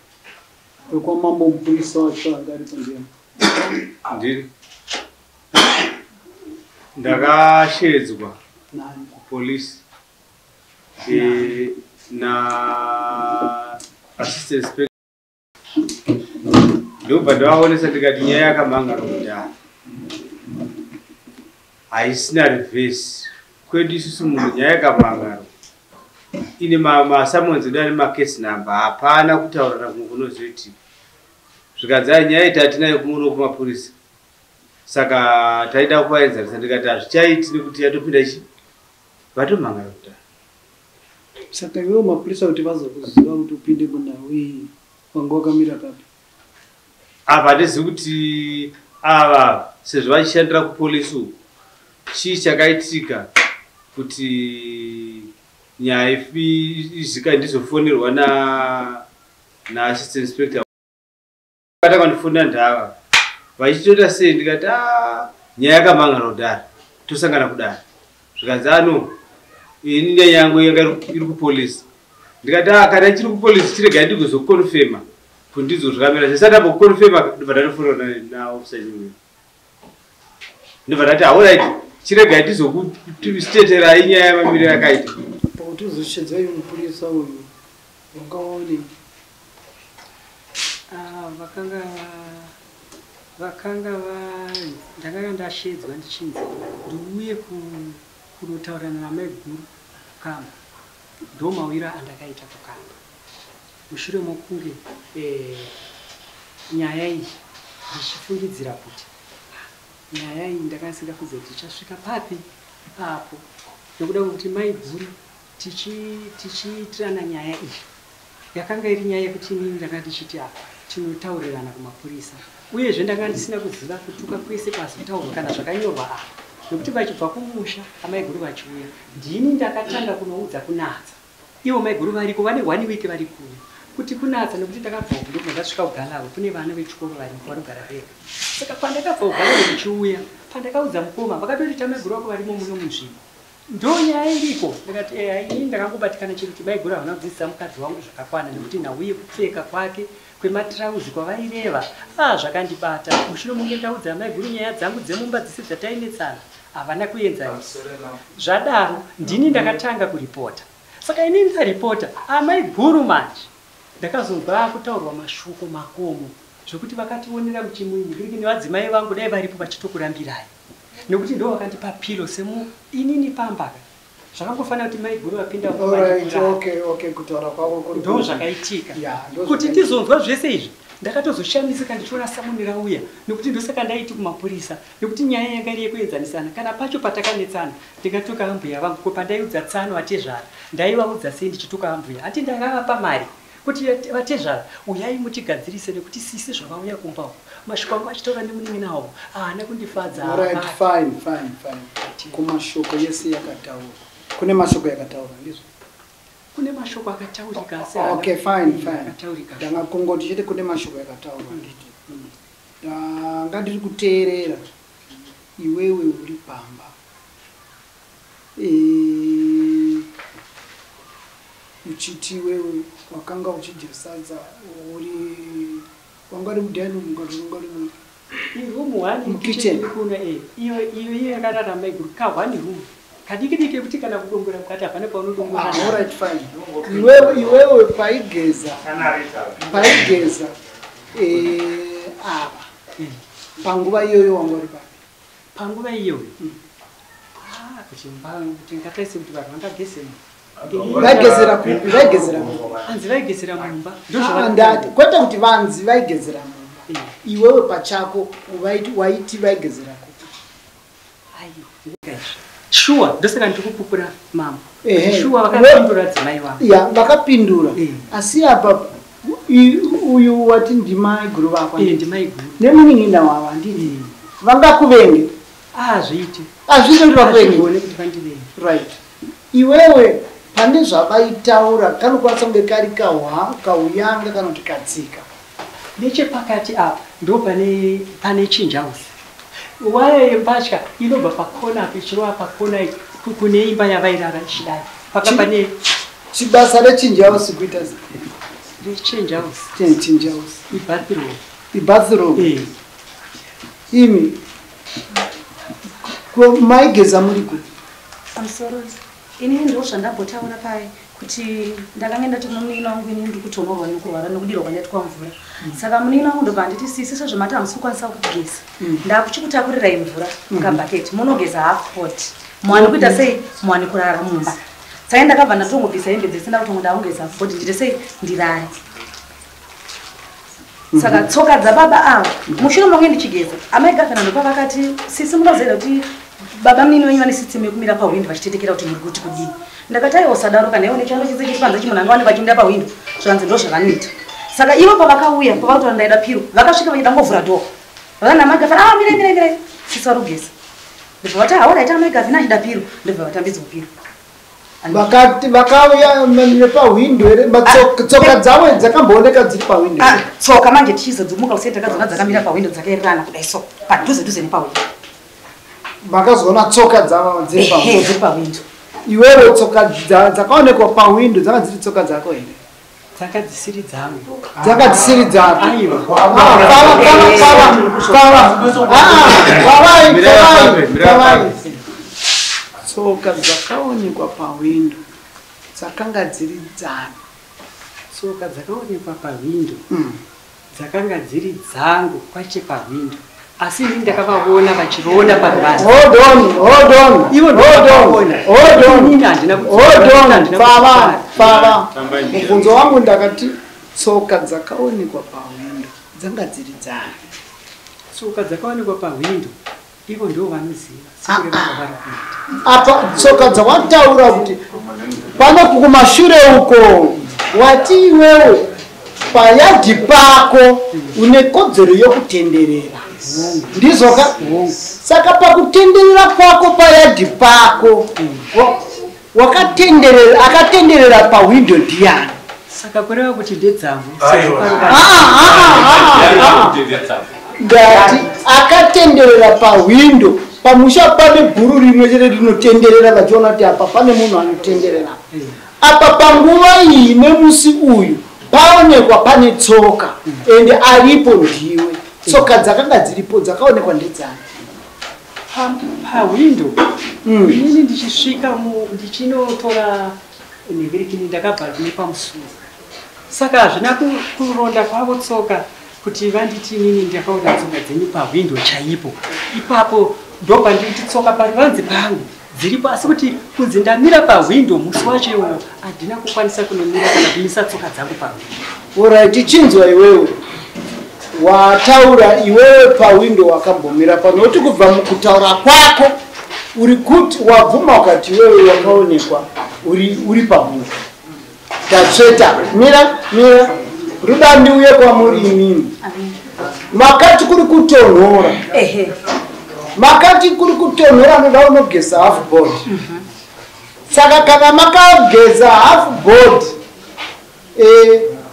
Wekwamambo mupurisa wacho anga aripo ndiani? Ndiri. Ndakashedzwa Nani? kupolisi na assistant inspector, ndobva ndavaonesa ndikati nyaya yakamhangana kudhara haisina reverse kwedu isusu. Munhu nyaya yakamhangana ine masummons edu ane macase number, hapana kutaurana kumwe kunozoitika. Zvikanzi ai, nyaya iti hatinayo kumuno kumapurisa, saka taida kuvaenzanisa. Ndikati hazvichaiti nekuti yatopinda chi vatomhangana kudhara. Saka iwewo mapurisa kuti vazokuziva kuti upinde munhau iyi, wanga wakamira papi? Apa handizivi kuti ava sezvo vachishandira kupolisi uku, chii chakaitika kuti nyaya izika ndizofonerwa naassistant inspector. Vakatanga kundifonera ndava vachitoita sei, ndikati a nyaya yakamhangana kudhara, tosangana kudara. Zvikanzi ano ini nyaya yangu yanga iri kupolisi. Ndikati a kana ichiri kupolisi, chiregai ndigozoconfirma kuti ndizvo zvakamira. Zvisati amboconfirma, ndobva ndatofonerwa naofficer Nyuwe, ndobva ndati alright, chiregai tizokusteterai nyaya yamamiriro yakaita. Pakuti uzoshedzwa iwe mupurisa uyu, wanga waonei? Ah, vakanga ndakanga ndashedzwa ndichinzi ndiuye kunotaurirana namaiguru kukamba. Ndo mawiro andakaita kukamba mushure mokunge nyaya iyi ndichifungidzira kuti nyaya iyi ndakanga ndisingafungidzira kuti ichasvika papi ipapo, nokuda kwekuti maiguru tichiitirana nyaya iyi yakanga iri nyaya yekuti inini ndakanga ndichiti apa tinotaurirana kumapurisa. Uyezve ndakanga ndisina kuziva kutuka kwese kwazotaurwa kana zvakanyorwa apa, nekuti vachibva kumusha amaiguru vachiuya, ndini ndakatanga kunoudza kunatsa. Ivo maiguru variko, vane one week vari kuno kuti kunatsa, nekuti ndakabva uku ndobva ndasvika kuGalavo, kune vana vechikoro variko vanogara vega. Saka pandakabva kuGalavo ndichiuya, pandakaudza mukoma, vakatoti tamaiguru vako varimo muno munzvimbo, ndo nyaya iriko. Ndikati ini ndakangobatikana chete kuti maiguru havana kudzidzisa mukadzi wangu zvakakwana, nekuti nhau yekupfeka kwake kwematirauzi kwavaireva zvakandibata. Mushure munge ndaudza maiguru nyaya dzangu dzemumba dzese dzatainetsana, havana kuenzanisa. Zvadaro ndini ndakatanga kuripota. Saka inini ndaripota amaiguru manje, ndakazonzwa kutaurwa mashoko makomo zvokuti vakationera muchimuini kiriki nevadzimai vangu dai varipo vachitokurambirai, nekuti ndo vakandipa pillow semu inini pambaka. Zvakangofanira kuti maiguru vapinda Alright, okay, kutaura kwako kuri ndo zvakaitika. Ya, ndo kuti zvakaitika. Ndizonzwa zvese izvi, ndakatozoshamisika ndichiona summon rauya, nekuti ndosaka ndaiti kumapurisa, nekuti nyaya yanga iri yekuenzanisana. Kana pacho patakanetsana, ndingatuka ambuya vangu ko pandaiudza tsano atezvara, ndaivaudza sei ndichituka ambuya? Hati ndakavapa mari kuti vatezvara uyai mutigadzirise, nekuti sisi zvavauya kumba uko mashoko angu achitaura nemunin'ina wavo haana kundifadza. Alright, Hapana. fine. Kumashoko yese yakataurwa, kune mashoko yakataurwa, ndizvo? Kune mashoko akataurika asi Okay, fine, fine. akataurika. Ndanga kungoti chete kune mashoko yakataurwa, nditi ndanga ndiri kuteerera iwewe uri pamba. Uchiti iwewe wakanga uchidya sadza uri, wanga uri mudining room kana wanga uri Iroom one. Mukitchen. Kuno iyo yakarara maiguru, ka one room kadiki diki yekuti kana kudongora mukati hapana paunodongora. Ah, alright, fine. Iwewe paigeza ava panguva iyoyo wanga uri papi? Panguva iyoyo, kuti kuti ngataise kuti vanhu vangageze. Vaigezera kupi? Vaigezera kupi? Hanzi vaigezera mumba. Ah, ndati kwete kuti vanzi vaigezera mumba, iwewe pachako waiti vaigezera kupi? Shuwa, ndosaka ndiri kupupura mambo. Ehe. Shuwa vakapindura dzimai vangu. Ya, vakapindura, asi apa uyu wati ndimaiguru vako? Ndimaiguru. Nemunin'ina wavo, handiti vangakuvenge? Azviiti. Hazviiti kuti vakuvenge. Hazvigone kuti vandivenge. Right, iwewe pane zvavaitaura kanokwanisa kunge kari kauyanga kana kuti katsika? Nechepakati apa ndo pane chinjausi, waya yembatya inobva pakona apa ichirova pakona iyi, kune imba yavairara ichidai paka pane Chibasa rechinji house kuita sei? Rechange house. Change house. Ibathroom. Ibathroom. Eh. Imi. Ko maigeza muri kupi? Pamusoro inini ndo zvandambotaura paye kuti ndakange ndati munin'ina wangu inini ndiri kutonorwa nekurwara nekudirwa kwandaitwa mvura. Saka munin'ina wangu ndobva anditi sisi sezvemati hamusi kukwanisa kugeza, ndakuchikutakurirai mvura mukabhaketi munogeza half pot, muwani kuita sei, muwani kurara mumba. Saka ndakabva ndatongobvisa hembe dzese ndakutongo ndakugeza half pot ndite sei ndirare. Saka tsoka dzababa ava mushure monge ndichigeza, amai gavhena ndopa vakati sisi munoziva kuti baba munini wenyu vane system yekumira pahwindo vachitetekera kuti muri kuti kudini. Ndakati aiwa usadaro kana iwe nechando chese chiri panze chimunhu anga wanikwa achimira pahwindo zvanzi ndo zvavanoita. Saka ivo pavakauya pavakutaura ndaida piro vakasvika vachida ngovhura dhoo vana amai gavhena ah mirai mirai mirai sisi vari kugeza. Ndobva vati haura ita amai gavhena achida piro ndobva vatambidzwa piro. Vakati vakauya nepahwindo here? Tsoka dzavo dzakambooneka dziri pahwindo. Tsoka manje tichizodzimuka usai takadziona dzakamira pahwindo dzakaererana kudai so padhuze dhuze nepahwindo. Makazoona tsoka dzavo dziri pahwindo. Dziri pahwindo. Iwewe tsoka dzakaonekwa pahwindo dzanga dziri tsoka dzako here? Dzanga dzisiri dzangu. Dzanga dzisiri dzako. Aiwa. Pava. Tsoka dzakaonekwa pahwindo dzakanga dziri dzangu. Tsoka dzakaonekwa pahwindo dzakanga dziri dzangu kwache pahwindo. Asi ini ndakavaona vachironda paruvanze. Hold on, hold on. Ivo hold on. Hold on. Inini handina Hold on. handina Pava, pava. Mubvunzo wangu ndakati tsoka dzakaonekwa pahwindo dzanga dziri dzangu. Tsoka dzakaonekwa pahwindo ivo ndo vanoziva sekureva kwavari kuita. Apa tsoka dzawataura kuti pano kumashure uko wati iwewe payadhi pako une kodzero yokutenderera. Ndizvoka? Saka pakutenderera kwako payadhi pako wakatenderera akatenderera pahwindo ndiani? Saka kureva kuti ndedzangu. Ndati akatenderera pahwindo pamusha pane bhuru rimwe chete rinotenderera vachiona kuti apa pane munhu anotenderera. Apa panguva iyi nemusi uyu paonekwa pane tsoka ende aripo ndiwe. Tsoka dzakanga dziripo dzakaonekwa ndedzani? Pahwindo inini ndichisvika ndichinotora nhingirikini ndakabva nepamusuwo. Saka hazvina kuronda kwavo tsoka kuti vanditi inini ndakaona tsoka dzenyu pahwindo chaipo. Ipapo ndopandikuti tsoka paruvanze pangu dziripo, asi kuti kunzi ndamira pahwindo musi wacho iwowo handina kukwanisa kunomira kana kumisa tsoka dzangu pahwindo. Alright, chinzwa iwewe. Wataura iwewe pahwindo wakambomira pano nokuti kubva mukutaura kwako uri kuti wabvuma ukati iwewe wakaonekwa uri pahwindo. Tatsveta, mira mira ruda ndiuye kwamuri imimi. Makati kuri kutonhora. Makati kuri kutonhora noda unogeza half board. Saka kana makageza half board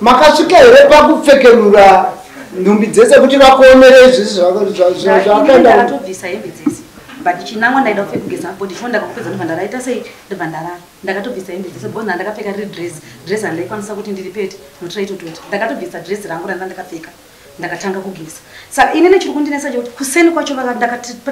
makasvika here pakupfekenura nhumbi dzese kuti vakuonerei zvisi zvakaenda? Ndakatobvisa hembe dzese but chinangwa ndaida kugeza half board chifo ndakakupedza ndobva ndaraita sei ndobva ndarara. Ndakatobvisa hembe dzese because ndakapfeka riri dress handaikwanisa kuti ndiripete nokuti raitotota. Ndakatobvisa dress rangu randa ndakapfeka ndakatanga kugeza. Saka inini chiri kundinetsa chekuti kuseni kwacho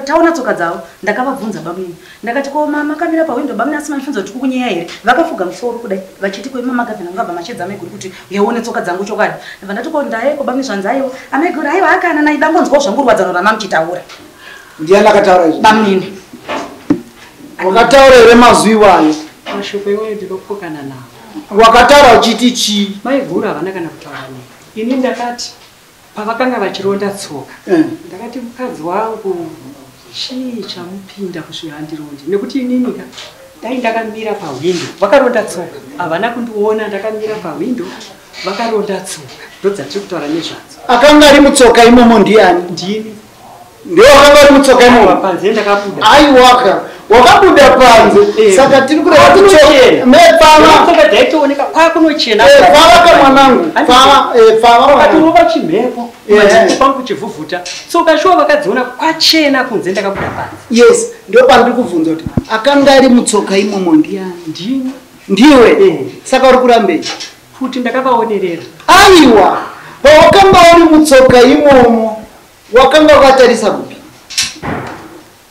taona tsoka dzavo ndakavabvunza bamunini. Ndakati ko mama makamira pahwindo bamunini asi machifunza kuti kukunyeya here? Vakafuga musoro kudai vachiti ko mama gavhena mungabva machedza amaiguru kuti uyaone tsoka dzangu chokwadi. Ndabva ndati ko ndaye ko bamunini zvanzi aiwa amaiguru aiwa akana nayi ndangonzwawo zvangu rwadzano ramamuchitaura. Ndiani akataura izvi? Bamunini. Wakataura here mazwi iwayo? Mashoko iwayo ndinopokana nawo. Wakataura uchiti chii? Maiguru havana kana kutaura neni. Ini ndakati pavakanga vachironda tsoka ndakati mukadzi wangu chii chamupinda kusvika andironde nekuti inini ka dai ndakamira pahwindo vakaronda tsoka havana kundiona ndakamira pahwindo vakaronda tsoka ndodzatiri kutaura nezvadzo. Akanga ari mutsoka imomo ndiani? Ndini. Ndiwo akanga ari mutsoka imomo? Panze ndakabuda. Aiwaka wakabuda panze. Saka tiri kureva kuti tsoka dzaitooneka kwakunochena. Pfava ka mwanangu, pfava pfava vakatirova chimhepo pangu chivhuvhuta tsoka shuwa vakadziona kwachena kunze ndakabuda panze. Yes, ndo pandiri kubvunza kuti akanga ari mutsoka imomo ndiani? Ndini. Ndiwe. Saka uri kurambei? Kuti ndakavaonerera. Aiwa, pawakanga uri mutsoka imomo wakanga wakatarisa kupi?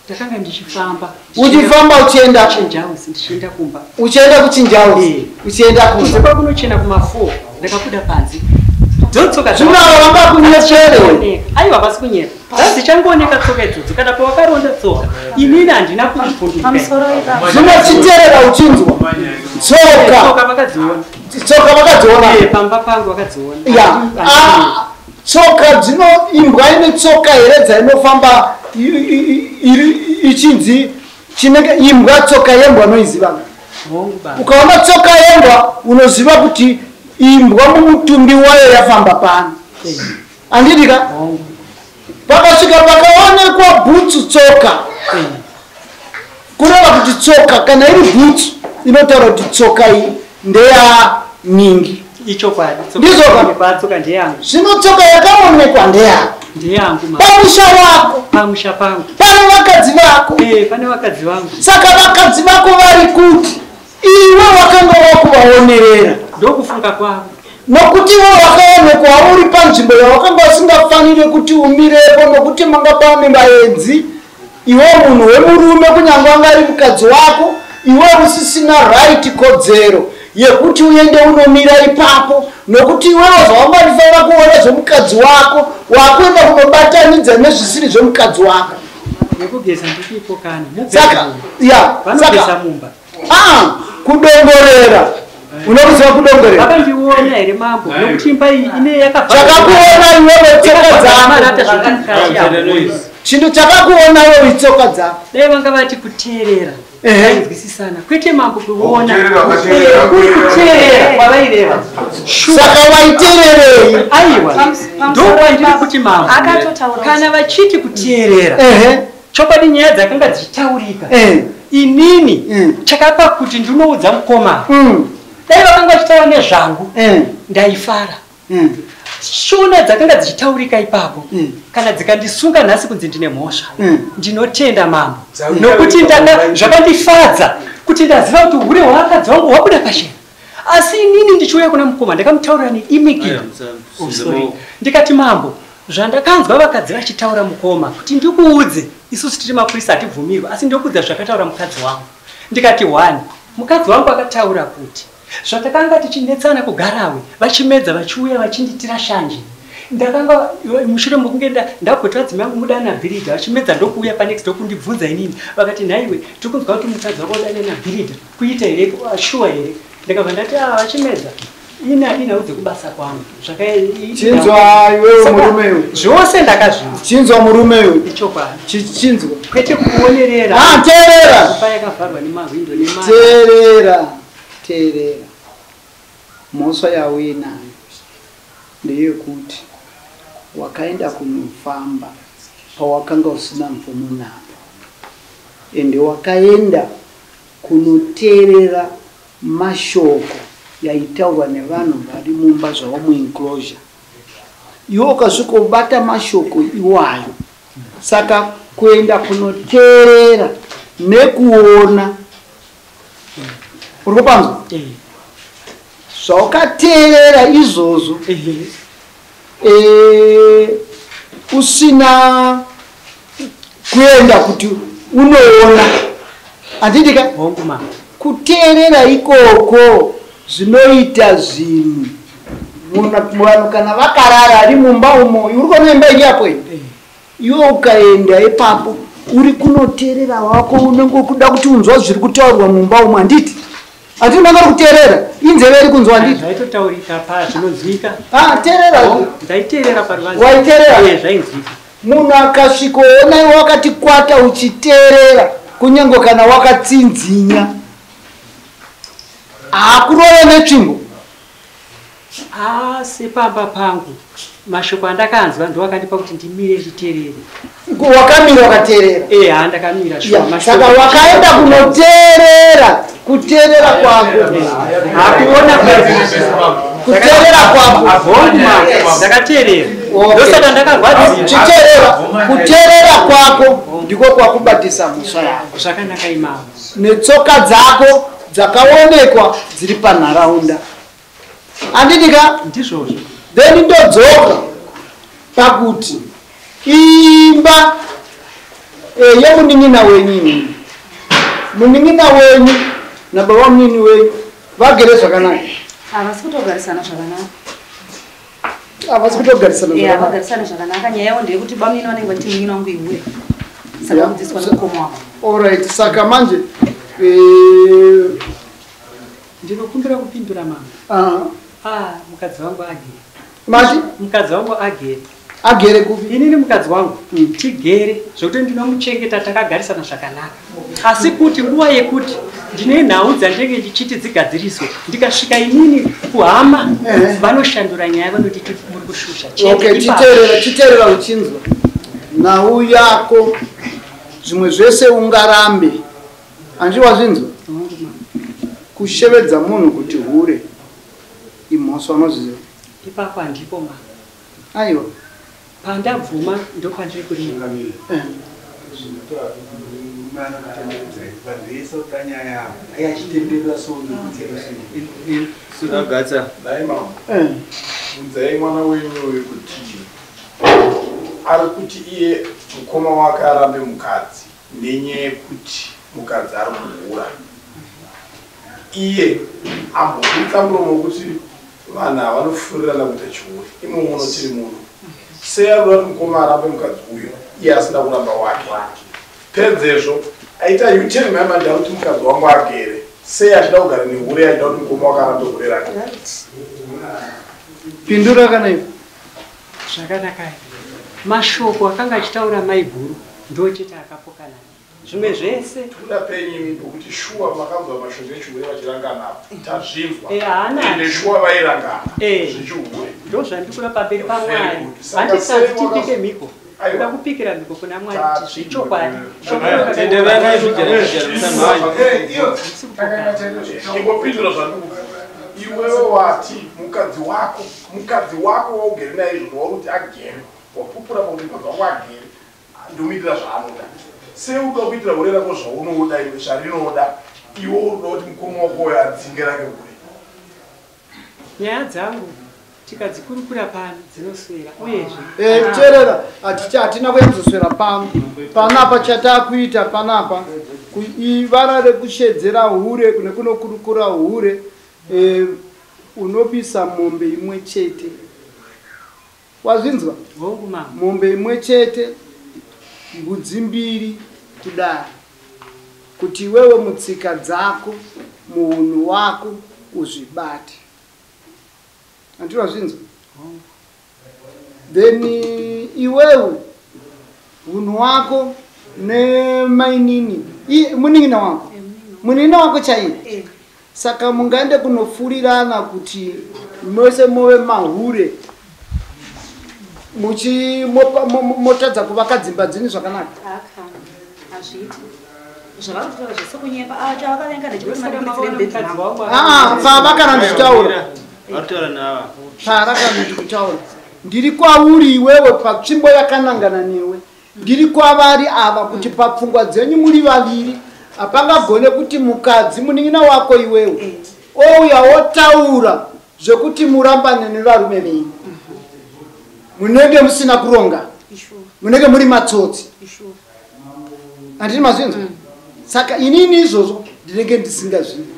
Ndakanga ndichifamba. Uchifamba uchienda kuchinjausi, ndichienda kumba. Uchienda kuchinjausi, uchienda kumba. Kunze kwakunochena kuma4 ndakabuda panze. Dzotsoka Zvino ava vanga kunyepere. Aiwa vasi kunyepa. Dzichangooneka tsoka idzodzo kana pawakaronda tsoka. Inini handina kuzvifundika. Zvino chiterera uchinzwa. Tsoka. Tsoka vakadziona. Tsoka vakadziona. Pamba pangu vakadziona. Ya. Tsoka dzino imbwa ine tsoka here dzainofamba ichinzi chinenge imbwa tsoka yembwa unoiziva. Ukaona tsoka yembwa unoziva kuti imbwa mumutumbi wayo yafamba pano. Handidi ka? Pakasvika pakaonekwa bhutsu tsoka. Kureva kuti tsoka kana iri bhutsu inotaura kuti tsoka iyi ndeya ningi. Ichokwadi. Ndizvo tsoka ndeyangu. Zvino tsoka yakaonekwa ndeyako. Ndeyangu ma. Pamusha wako. Pamusha pangu. Pane vakadzi vako. Pane vakadzi vangu. Saka vakadzi vako vari kuti iwe wakanga wakuvaonerera. Ndokufunga kwavo. Nokuti iwe wakaonekwa uri panzvimbo yawakanga usingafaniri kuti umirepo nokuti manga pane vaenzi. Iwe munhu wemurume kunyange anga ari mukadzi wako, iwe usisina right kodzero yekuti uende unomira ipapo nokuti iwewo zvawangaifanira kuona zvemukadzi wako wakuenda kunobatanidza nezvisiri zvemukadzi wako. Nekugeza ndiripo kana. Saka ya vanogeza mumba. Kudongorera. Unokuziva kudongorera? Vakandiona here mambo nokuti imba iyi ine yakavharwa. Chakakuona iwewe tsoka dzako. Chinhu chakakuona iwewe itsoka dzako. Dai vanga vati kuteerera. Vainzwisisana. Kwete mambo kuona. Kuri kuteerera kwavaireva. Saka waiteererei? Aiwa. Ndokwandiri kuti mambo. Kana vachiti kuteerera. Chokwadi nyaya dzakanga dzichitaurika. Inini chakapa kuti ndinoudza mukoma. Dai vakanga vachitaura nezvangu ndaifara. Shona dzakanga dzichitaurika ipapo kana dzikandisunga nhasi kunzi ndine mhosva ndinotenda mambo nokuti zvakandifadza kuti ndaziva kuti hure hwakadzi wangu hwabuda pachena. Asi inini ndichiuya kuna mukoma ndakamutaurira neimikiro. Ndikati mambo zvandakanzwa vakadzi vachitaura mukoma kuti ndikuudze isusu tiri mapurisa hatibvumirwa asi ndokuudza zvakataura mukadzi wangu. Ndikati 1 mukadzi wangu akataura kuti zvatakanga tichinetsana kugarawe vachimedza vachiuya vachinditira shanje. Ndakanga mushure mokunge ndagotwa dzimai yangu mudana bhiridha vachimedza ndokuuya panext ndokundibvunza inini vakati nhaiwe tiri kunzwa kuti mukadzi wako udane nabhiridha kuita here shuwa here. Ndakabva ndati vachimedza ina inaudze kubasa kwangu. Chinzwa iwewe murume uyu. Zvose ndakazvinzwa. Chinzwa murume uyu. Ichokwadi. Chinzwa. Kwete kuonerera. Teerera. Imba yakavharwa nemahwindo nemara. Teerera. Teerera. Mhosva yauinayo ndeyekuti wakaenda kunofamba pawakanga usina mvumo napo. Ende wakaenda kunoteerera mashoko yaitaurwa nevanhu vari mumba zvavo muenclosure. Iwe ukasvikobata mashoko iwayo. Saka kuenda kunoteerera nekuona. Uri kupanzwa? Zvaukateerera izvozvo usina kuenda kuti unoona. Handidi ka? Kuteerera ikoko zvinoita zvinhu. Vanhu kana vakarara ari mumba umo, uri kuona imba iri apo iyi? Iwe ukaenda ipapo uri kunoteerera wako unenge kuda kuti unzwa zviri kutaurwa mumba umo, handiti? Handiti unenge uri kuteerera, inzeve iri kunzwa, handiti? Zvaitotaurika pa zvinonzwika. Teerera. Ndaiteerera paruvanze. Waiteerera? Zvainzwika. Munhu akasvikoona iwe wakati kwata uchiteerera kunyange kana wakatsinzinya. Hakurove netsvimbo. Sepamba pangu mashoko andakanzwa ndo akandipa kuti ndimire ndichiteerere. Wakamira wakateerera? Ndakamira shuwa. Saka wakaenda kunoteerera, kuteerera kwako. Hakuona kuteerera kwako. Ndakateerera. Ndosaka ndakarwadziwa. Chiteerera, kuteerera kwako ndiko kwakubatisa mhosva yako. Zvakanaka imamo. Netsoka dzako Dzakaonekwa dziri panharaunda. Handiti ka? Ndizvozvo. Then ndodzoka pakuti imba yemunin'ina wenyu imimi. Munin'ina wenyu nababa munini wenyu vagere zvakanaka. Havasi kutogarisana zvakanaka. Havasi kutogarisana Eh, zvakanaka. havagarisani zvakanaka. Nyaya yavo ndeyekuti bamunini vanenge vachiti munin'ina wangu ihure. Saka kudzidziswa nemukoma wako. Alright, saka manje Ndinokumbira kupindura mama. Ah, mukadzi wangu agere. Mati? Mukadzi wangu agere. Agere kupi? Inini mukadzi wangu tigere zvekuti ndinomuchengeta takagarisana zvakanaka. Asi kuti nguva yekuti ndine nhau dzandinenge ndichiti dzigadziriswe, ndikasvika inini kuhama vanoshandura nyaya vanoti muri kushusha. Chete Okay, ipapo. chiteerera, chiteerera uchinzwa. Nhau yako zvimwe zvese ungarambe. Hanzi wazvinzwa? Kushevedza munhu kuti hure imhosva unozviziva. Ipapo handipo mama. Aiwa. Pandabvuma ndopandiri kurima. Sunagatsa. Nhai mama. Bvunzai mwana wenyu uyu kuti ari kuti iye mukoma wake arambe mukadzi nenyaya yekuti mukadzi ari kuhura. Iye ambobudisa muromo wekuti vanhu ava vanofurirana kuita chihure. Imo muno tiri muno. Sei ari kuda kuti mukoma arambe mukadzi uyu iye asina kuramba wake. Pedzezvo aita U-turn manje kuti mukadzi wangu agere. Sei achida kugara nehure achida kuti mukoma wake arambe hure rake. Pindura kana iwe. Zvakanaka. Mashoko akanga achitaura maiguru ndochete akapokana. Zvimwe zvese Kuda penyu imi pokuti shuwa makanzwa mashoko echihure vachirangana apa. Tazvinzwa. Eh, haana. Ende shuwa vairangana. Eh. Zvechihure. Ndozvandikura pamberi paMwari. Very good. Saka Handisati sei tipike mhiko. Aiwa. Kuda kupikira mhiko kuna Mwari kuti zvechokwadi. Ingopindura zvandikupa. Iwewe wati mukadzi wako waugere naye izvozvo wauri kuti agere. Wapupura pakuti mukadzi wako agere. Ndomuitira zvaanoda. Sei uda kuitira hure rako zvaunoda iwe zvarinoda. Iwe unoda kuti mukoma wako uyo adzinge rake hure. Nyaya dzangu tikadzikurukura pano dzinoswera uyezve. Teerera, hatina kuenzoswera pano. Panapa chatakuita panapa ivara rekushedzera hure nekunokurukura hure unobisa mombe imwe chete. Wazvinzwa? Hongu mama. Mombe imwe chete, mbudzi mbiri kudai. Kuti iwewe mutsika dzako, muhunhu wako uzvibate. Handiti wazvinzwa? Then iwewe hunhu wako nemainini munin'ina wako, munin'ina wako chaiye. Saka mungaende kunofurirana kuti mose move mahure motadza kuvaka dzimba dzenyu zvakanaka. Hazviiti. Zvavari kutaura zvese kunyepa. Ah, chavakavenga ndechekuti mandibuditsire mubhedhi mangu. Ah, baba kana ndichitaura. Varitaura nava. Para kana ndikutaura. Ndiri kwauri iwewe patsvimbo yakanangana newe. Ndiri kwavari ava kuti papfungwa dzenyu muri vaviri hapangagone kuti mukadzi munin'ina wako iwewe ouya otaura zvekuti murambane nevarume venyu. Munenge musina kuronga. Munenge muri matsotsi. Handiti mazvinzwa? Saka inini izvozvo ndinenge ndisingazvidi.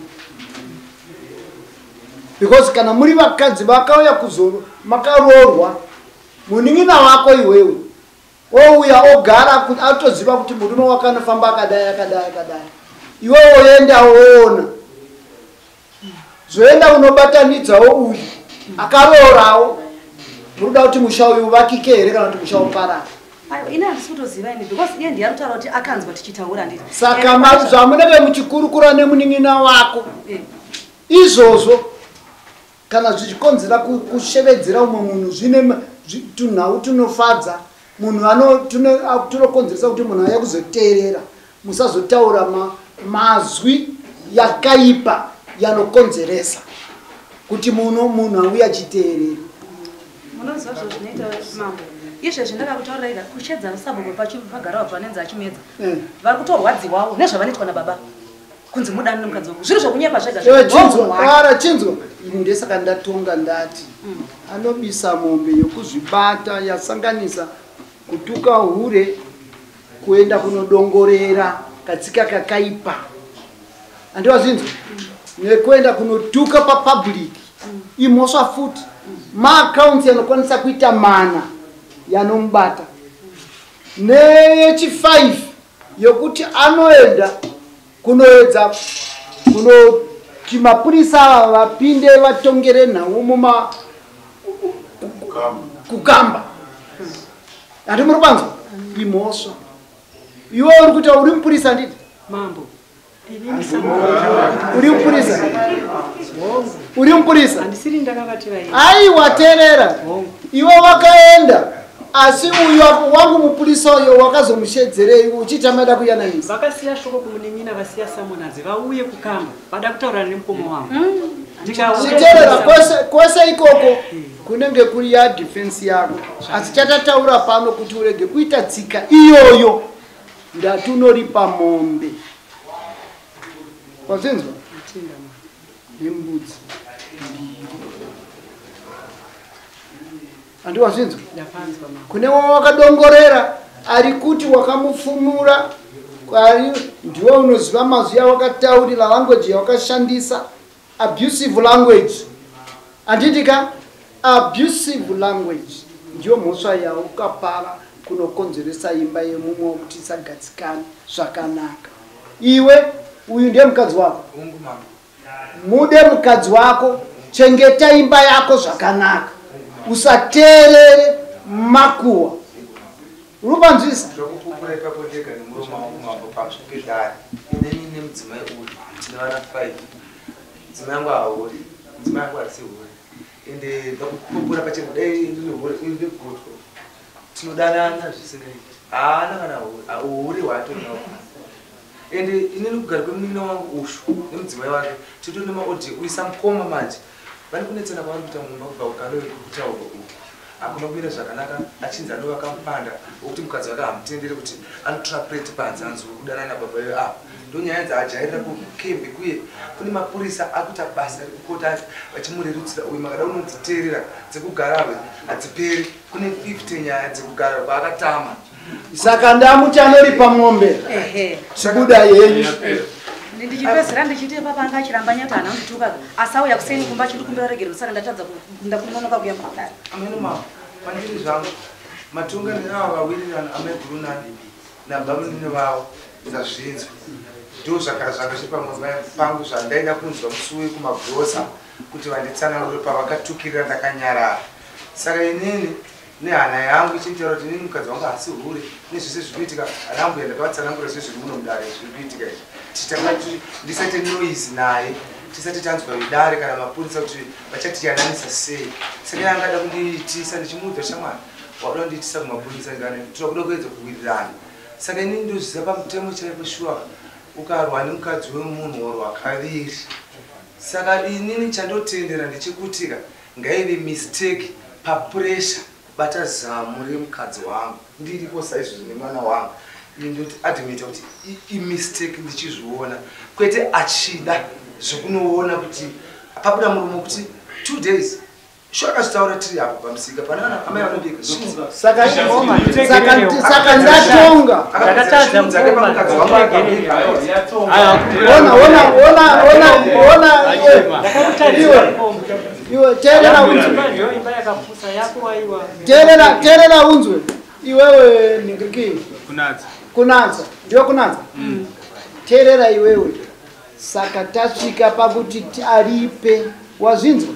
Because kana muri vakadzi vakauya kuzoro makaroorwa munin'ina wako iwewe ouya ogara atoziva kuti murume wako anofamba akadai akadai akadai. Iwewe woenda woona. Zoenda unobatanidzawo uyu akaroorawo. Muruda kuti musha uyu uvakike here kana kuti musha uparare? Aiwa, ini handisi kutoziva ini because iye ndiye arikutaura kuti akanzwa tichitaura nditi. Saka zvamunenge muchikurukura nemunin'ina wako izvozvo kana zvichikonzera kushevedzera umwe munhu zvine tunhau tunofadza munhu tunokonzeresa kuti munhu auye kuzoteerera. Musazotaura mazwi yakaipa yanokonzeresa kuti munhu auye achiteerera. Munoziva zvo zvinoita mambo. Izvezvi ndakakutaurirai kushedza rusabhuku pagara vabva vanenzi achimedza. Vari kutorwadziwawo nezvavanoitwa nababa. Kunzi mudani nemukadzi wangu. Zviri zvokunyepa zvega Iwe zvega. chinzwa, Ndonzwa wake. ara chinzwa. Ini ndesaka ndatonga ndati anobisa mombe yokuzvibata yasanganisa kutuka hure kuenda kunodongorera katsika kakaipa. Andiwazvinzwa? Nekuenda kunotuka papublic. Imhosva futi. Maaccounts yanokwanisa kuita mana yanomubata. Neyechi 5 yokuti anoenda kunoedza kunoti mapurisa ava vapinde vatongere nhau muma kukamba. Handi muri kwanzwa? Imhosva. Iwe uri kuita uri mupurisa nditi? Mambo. Uri mupurisa? Uri mupurisa? Handisiri ndakabatira ini. Aiwa teerera. Iwe wakaenda asi uyu wangu mupurisa uyo wakazomushedzerei uchiita maida kuyananisa? Vakasiya shoko kumunin'ina vasiya samonadzi vauye kukamba vada kutaura nemukoma wangu. Chiteerera kwese ikoko kunenge kuri ya defense yako. Asi chatataura pano kuti urege kuita tsika iyoyo ndati unoripa mombe. Wazvinzwa? Nembudzi mbiri. Handi wazvinzwa? Kune wawakadongorera ari kuti wakamufumura ari ndiwe unoziva mazwi awakataurira, language yawakashandisa, abusive language. Handiti ka? Abusive language ndiyo mhosva yaukapara kunokonzeresa imba yemumwe wekuti isagadzikane zvakanaka. Iwe uyu ndiye mukadzi wako. Mude mukadzi wako, chengeta imba yako zvakanaka. Usateerere makuhwa. Uri kupanzwisa? Ndokupupura ipapo ndega nemuromo wangu mambo pamusoro pedare. Inini nemudzimai uyu tine vana 5. Mudzimai wangu haahuri, mudzimai wangu harisi hure. Ende ndokupupura pachena dai ndiri hure uyu ndegotwa. Tinodanana zvisingaiti. Haana kana hure, hure hwaatorinawo. Ende inini kugara kwemunin'ina wangu ushu nemudzimai wake titori nemaaudio kuisa mukoma manje. Vari kunetsana kwavari kuita mumba kubva kukaro kutaurwa uku. Hakuna kumira zvakanaka achinzi anovaka mupanda wokuti mukadzi wake hamutenderi kuti anotora plate panze anzi uri kudanana baba vedu apa. Ndonyaya dzaajairira kukembi kuye kune mapurisa akuita basa rekukota vachimurerutsira uyu makada unodziteerera dzekugararwe hadziperi kune 50 nyaya dzekugararwe kwaakatama. Saka ndamuti anoripa mombe. Chibuda yenyu. Ndichipedzera ndichiti papa anga achiramba nyati haana kundituka asi auya kuseni kumba achindikumbira regerero saka ndatadza ndakunonoka kuuya mudare. Amene mama, pandiri zvangu matungamiri ava vawirirana amai guru nabamunini vavo ndazvinzwa. Ndo zvakara zvanga zviri pamwe pangu zvandaida kunzwa musi wekumagrosa kuti vanditsanangure pavakatukirira ndakanyarara. Saka inini nehana yangu ichitaura kuti inini mukadzi wangu haasi hure nezvese zviri kuitika ana ambuya ndakavatsanangura zvese zviri muno mudare zviri kuitika izvi. Tichitanga ndisaite noise naye tisati tanzwa vedare kana mapurisa kuti vachatiyananisa sei. Saka iye angada kundiitisa ndichimuudza shamwari wauda kundiitisa kumapurisa ndikati tinoda kuedza kuwirirana. Saka inini ndozviziva pamutemo chaipo shuwa ukarwa nemukadzi wemunhu worwa kaviri. Saka inini chandotendera ndechekutika ngaive mistake papressure kubata zamu remukadzi wangu ndiripo saizvozvo nemwana wangu. Ini ndoti admita kuti imistake ndichizviona kwete achida zvekunoona kuti pabuda murume kuti 2 days sho akazvitaura tiri apo pamusika pana vana amai vanobika. Saka ndatonga. Ona ona ona ona ona iwe. Iwe teerera unzwe. Teerera teerera unzwe. Iwewe ningiriki. Kunatsa. Kunatsa. Ndiwe kunatsa. Teerera iwewe. Saka tasvika pakuti aripe. Wazvinzwa?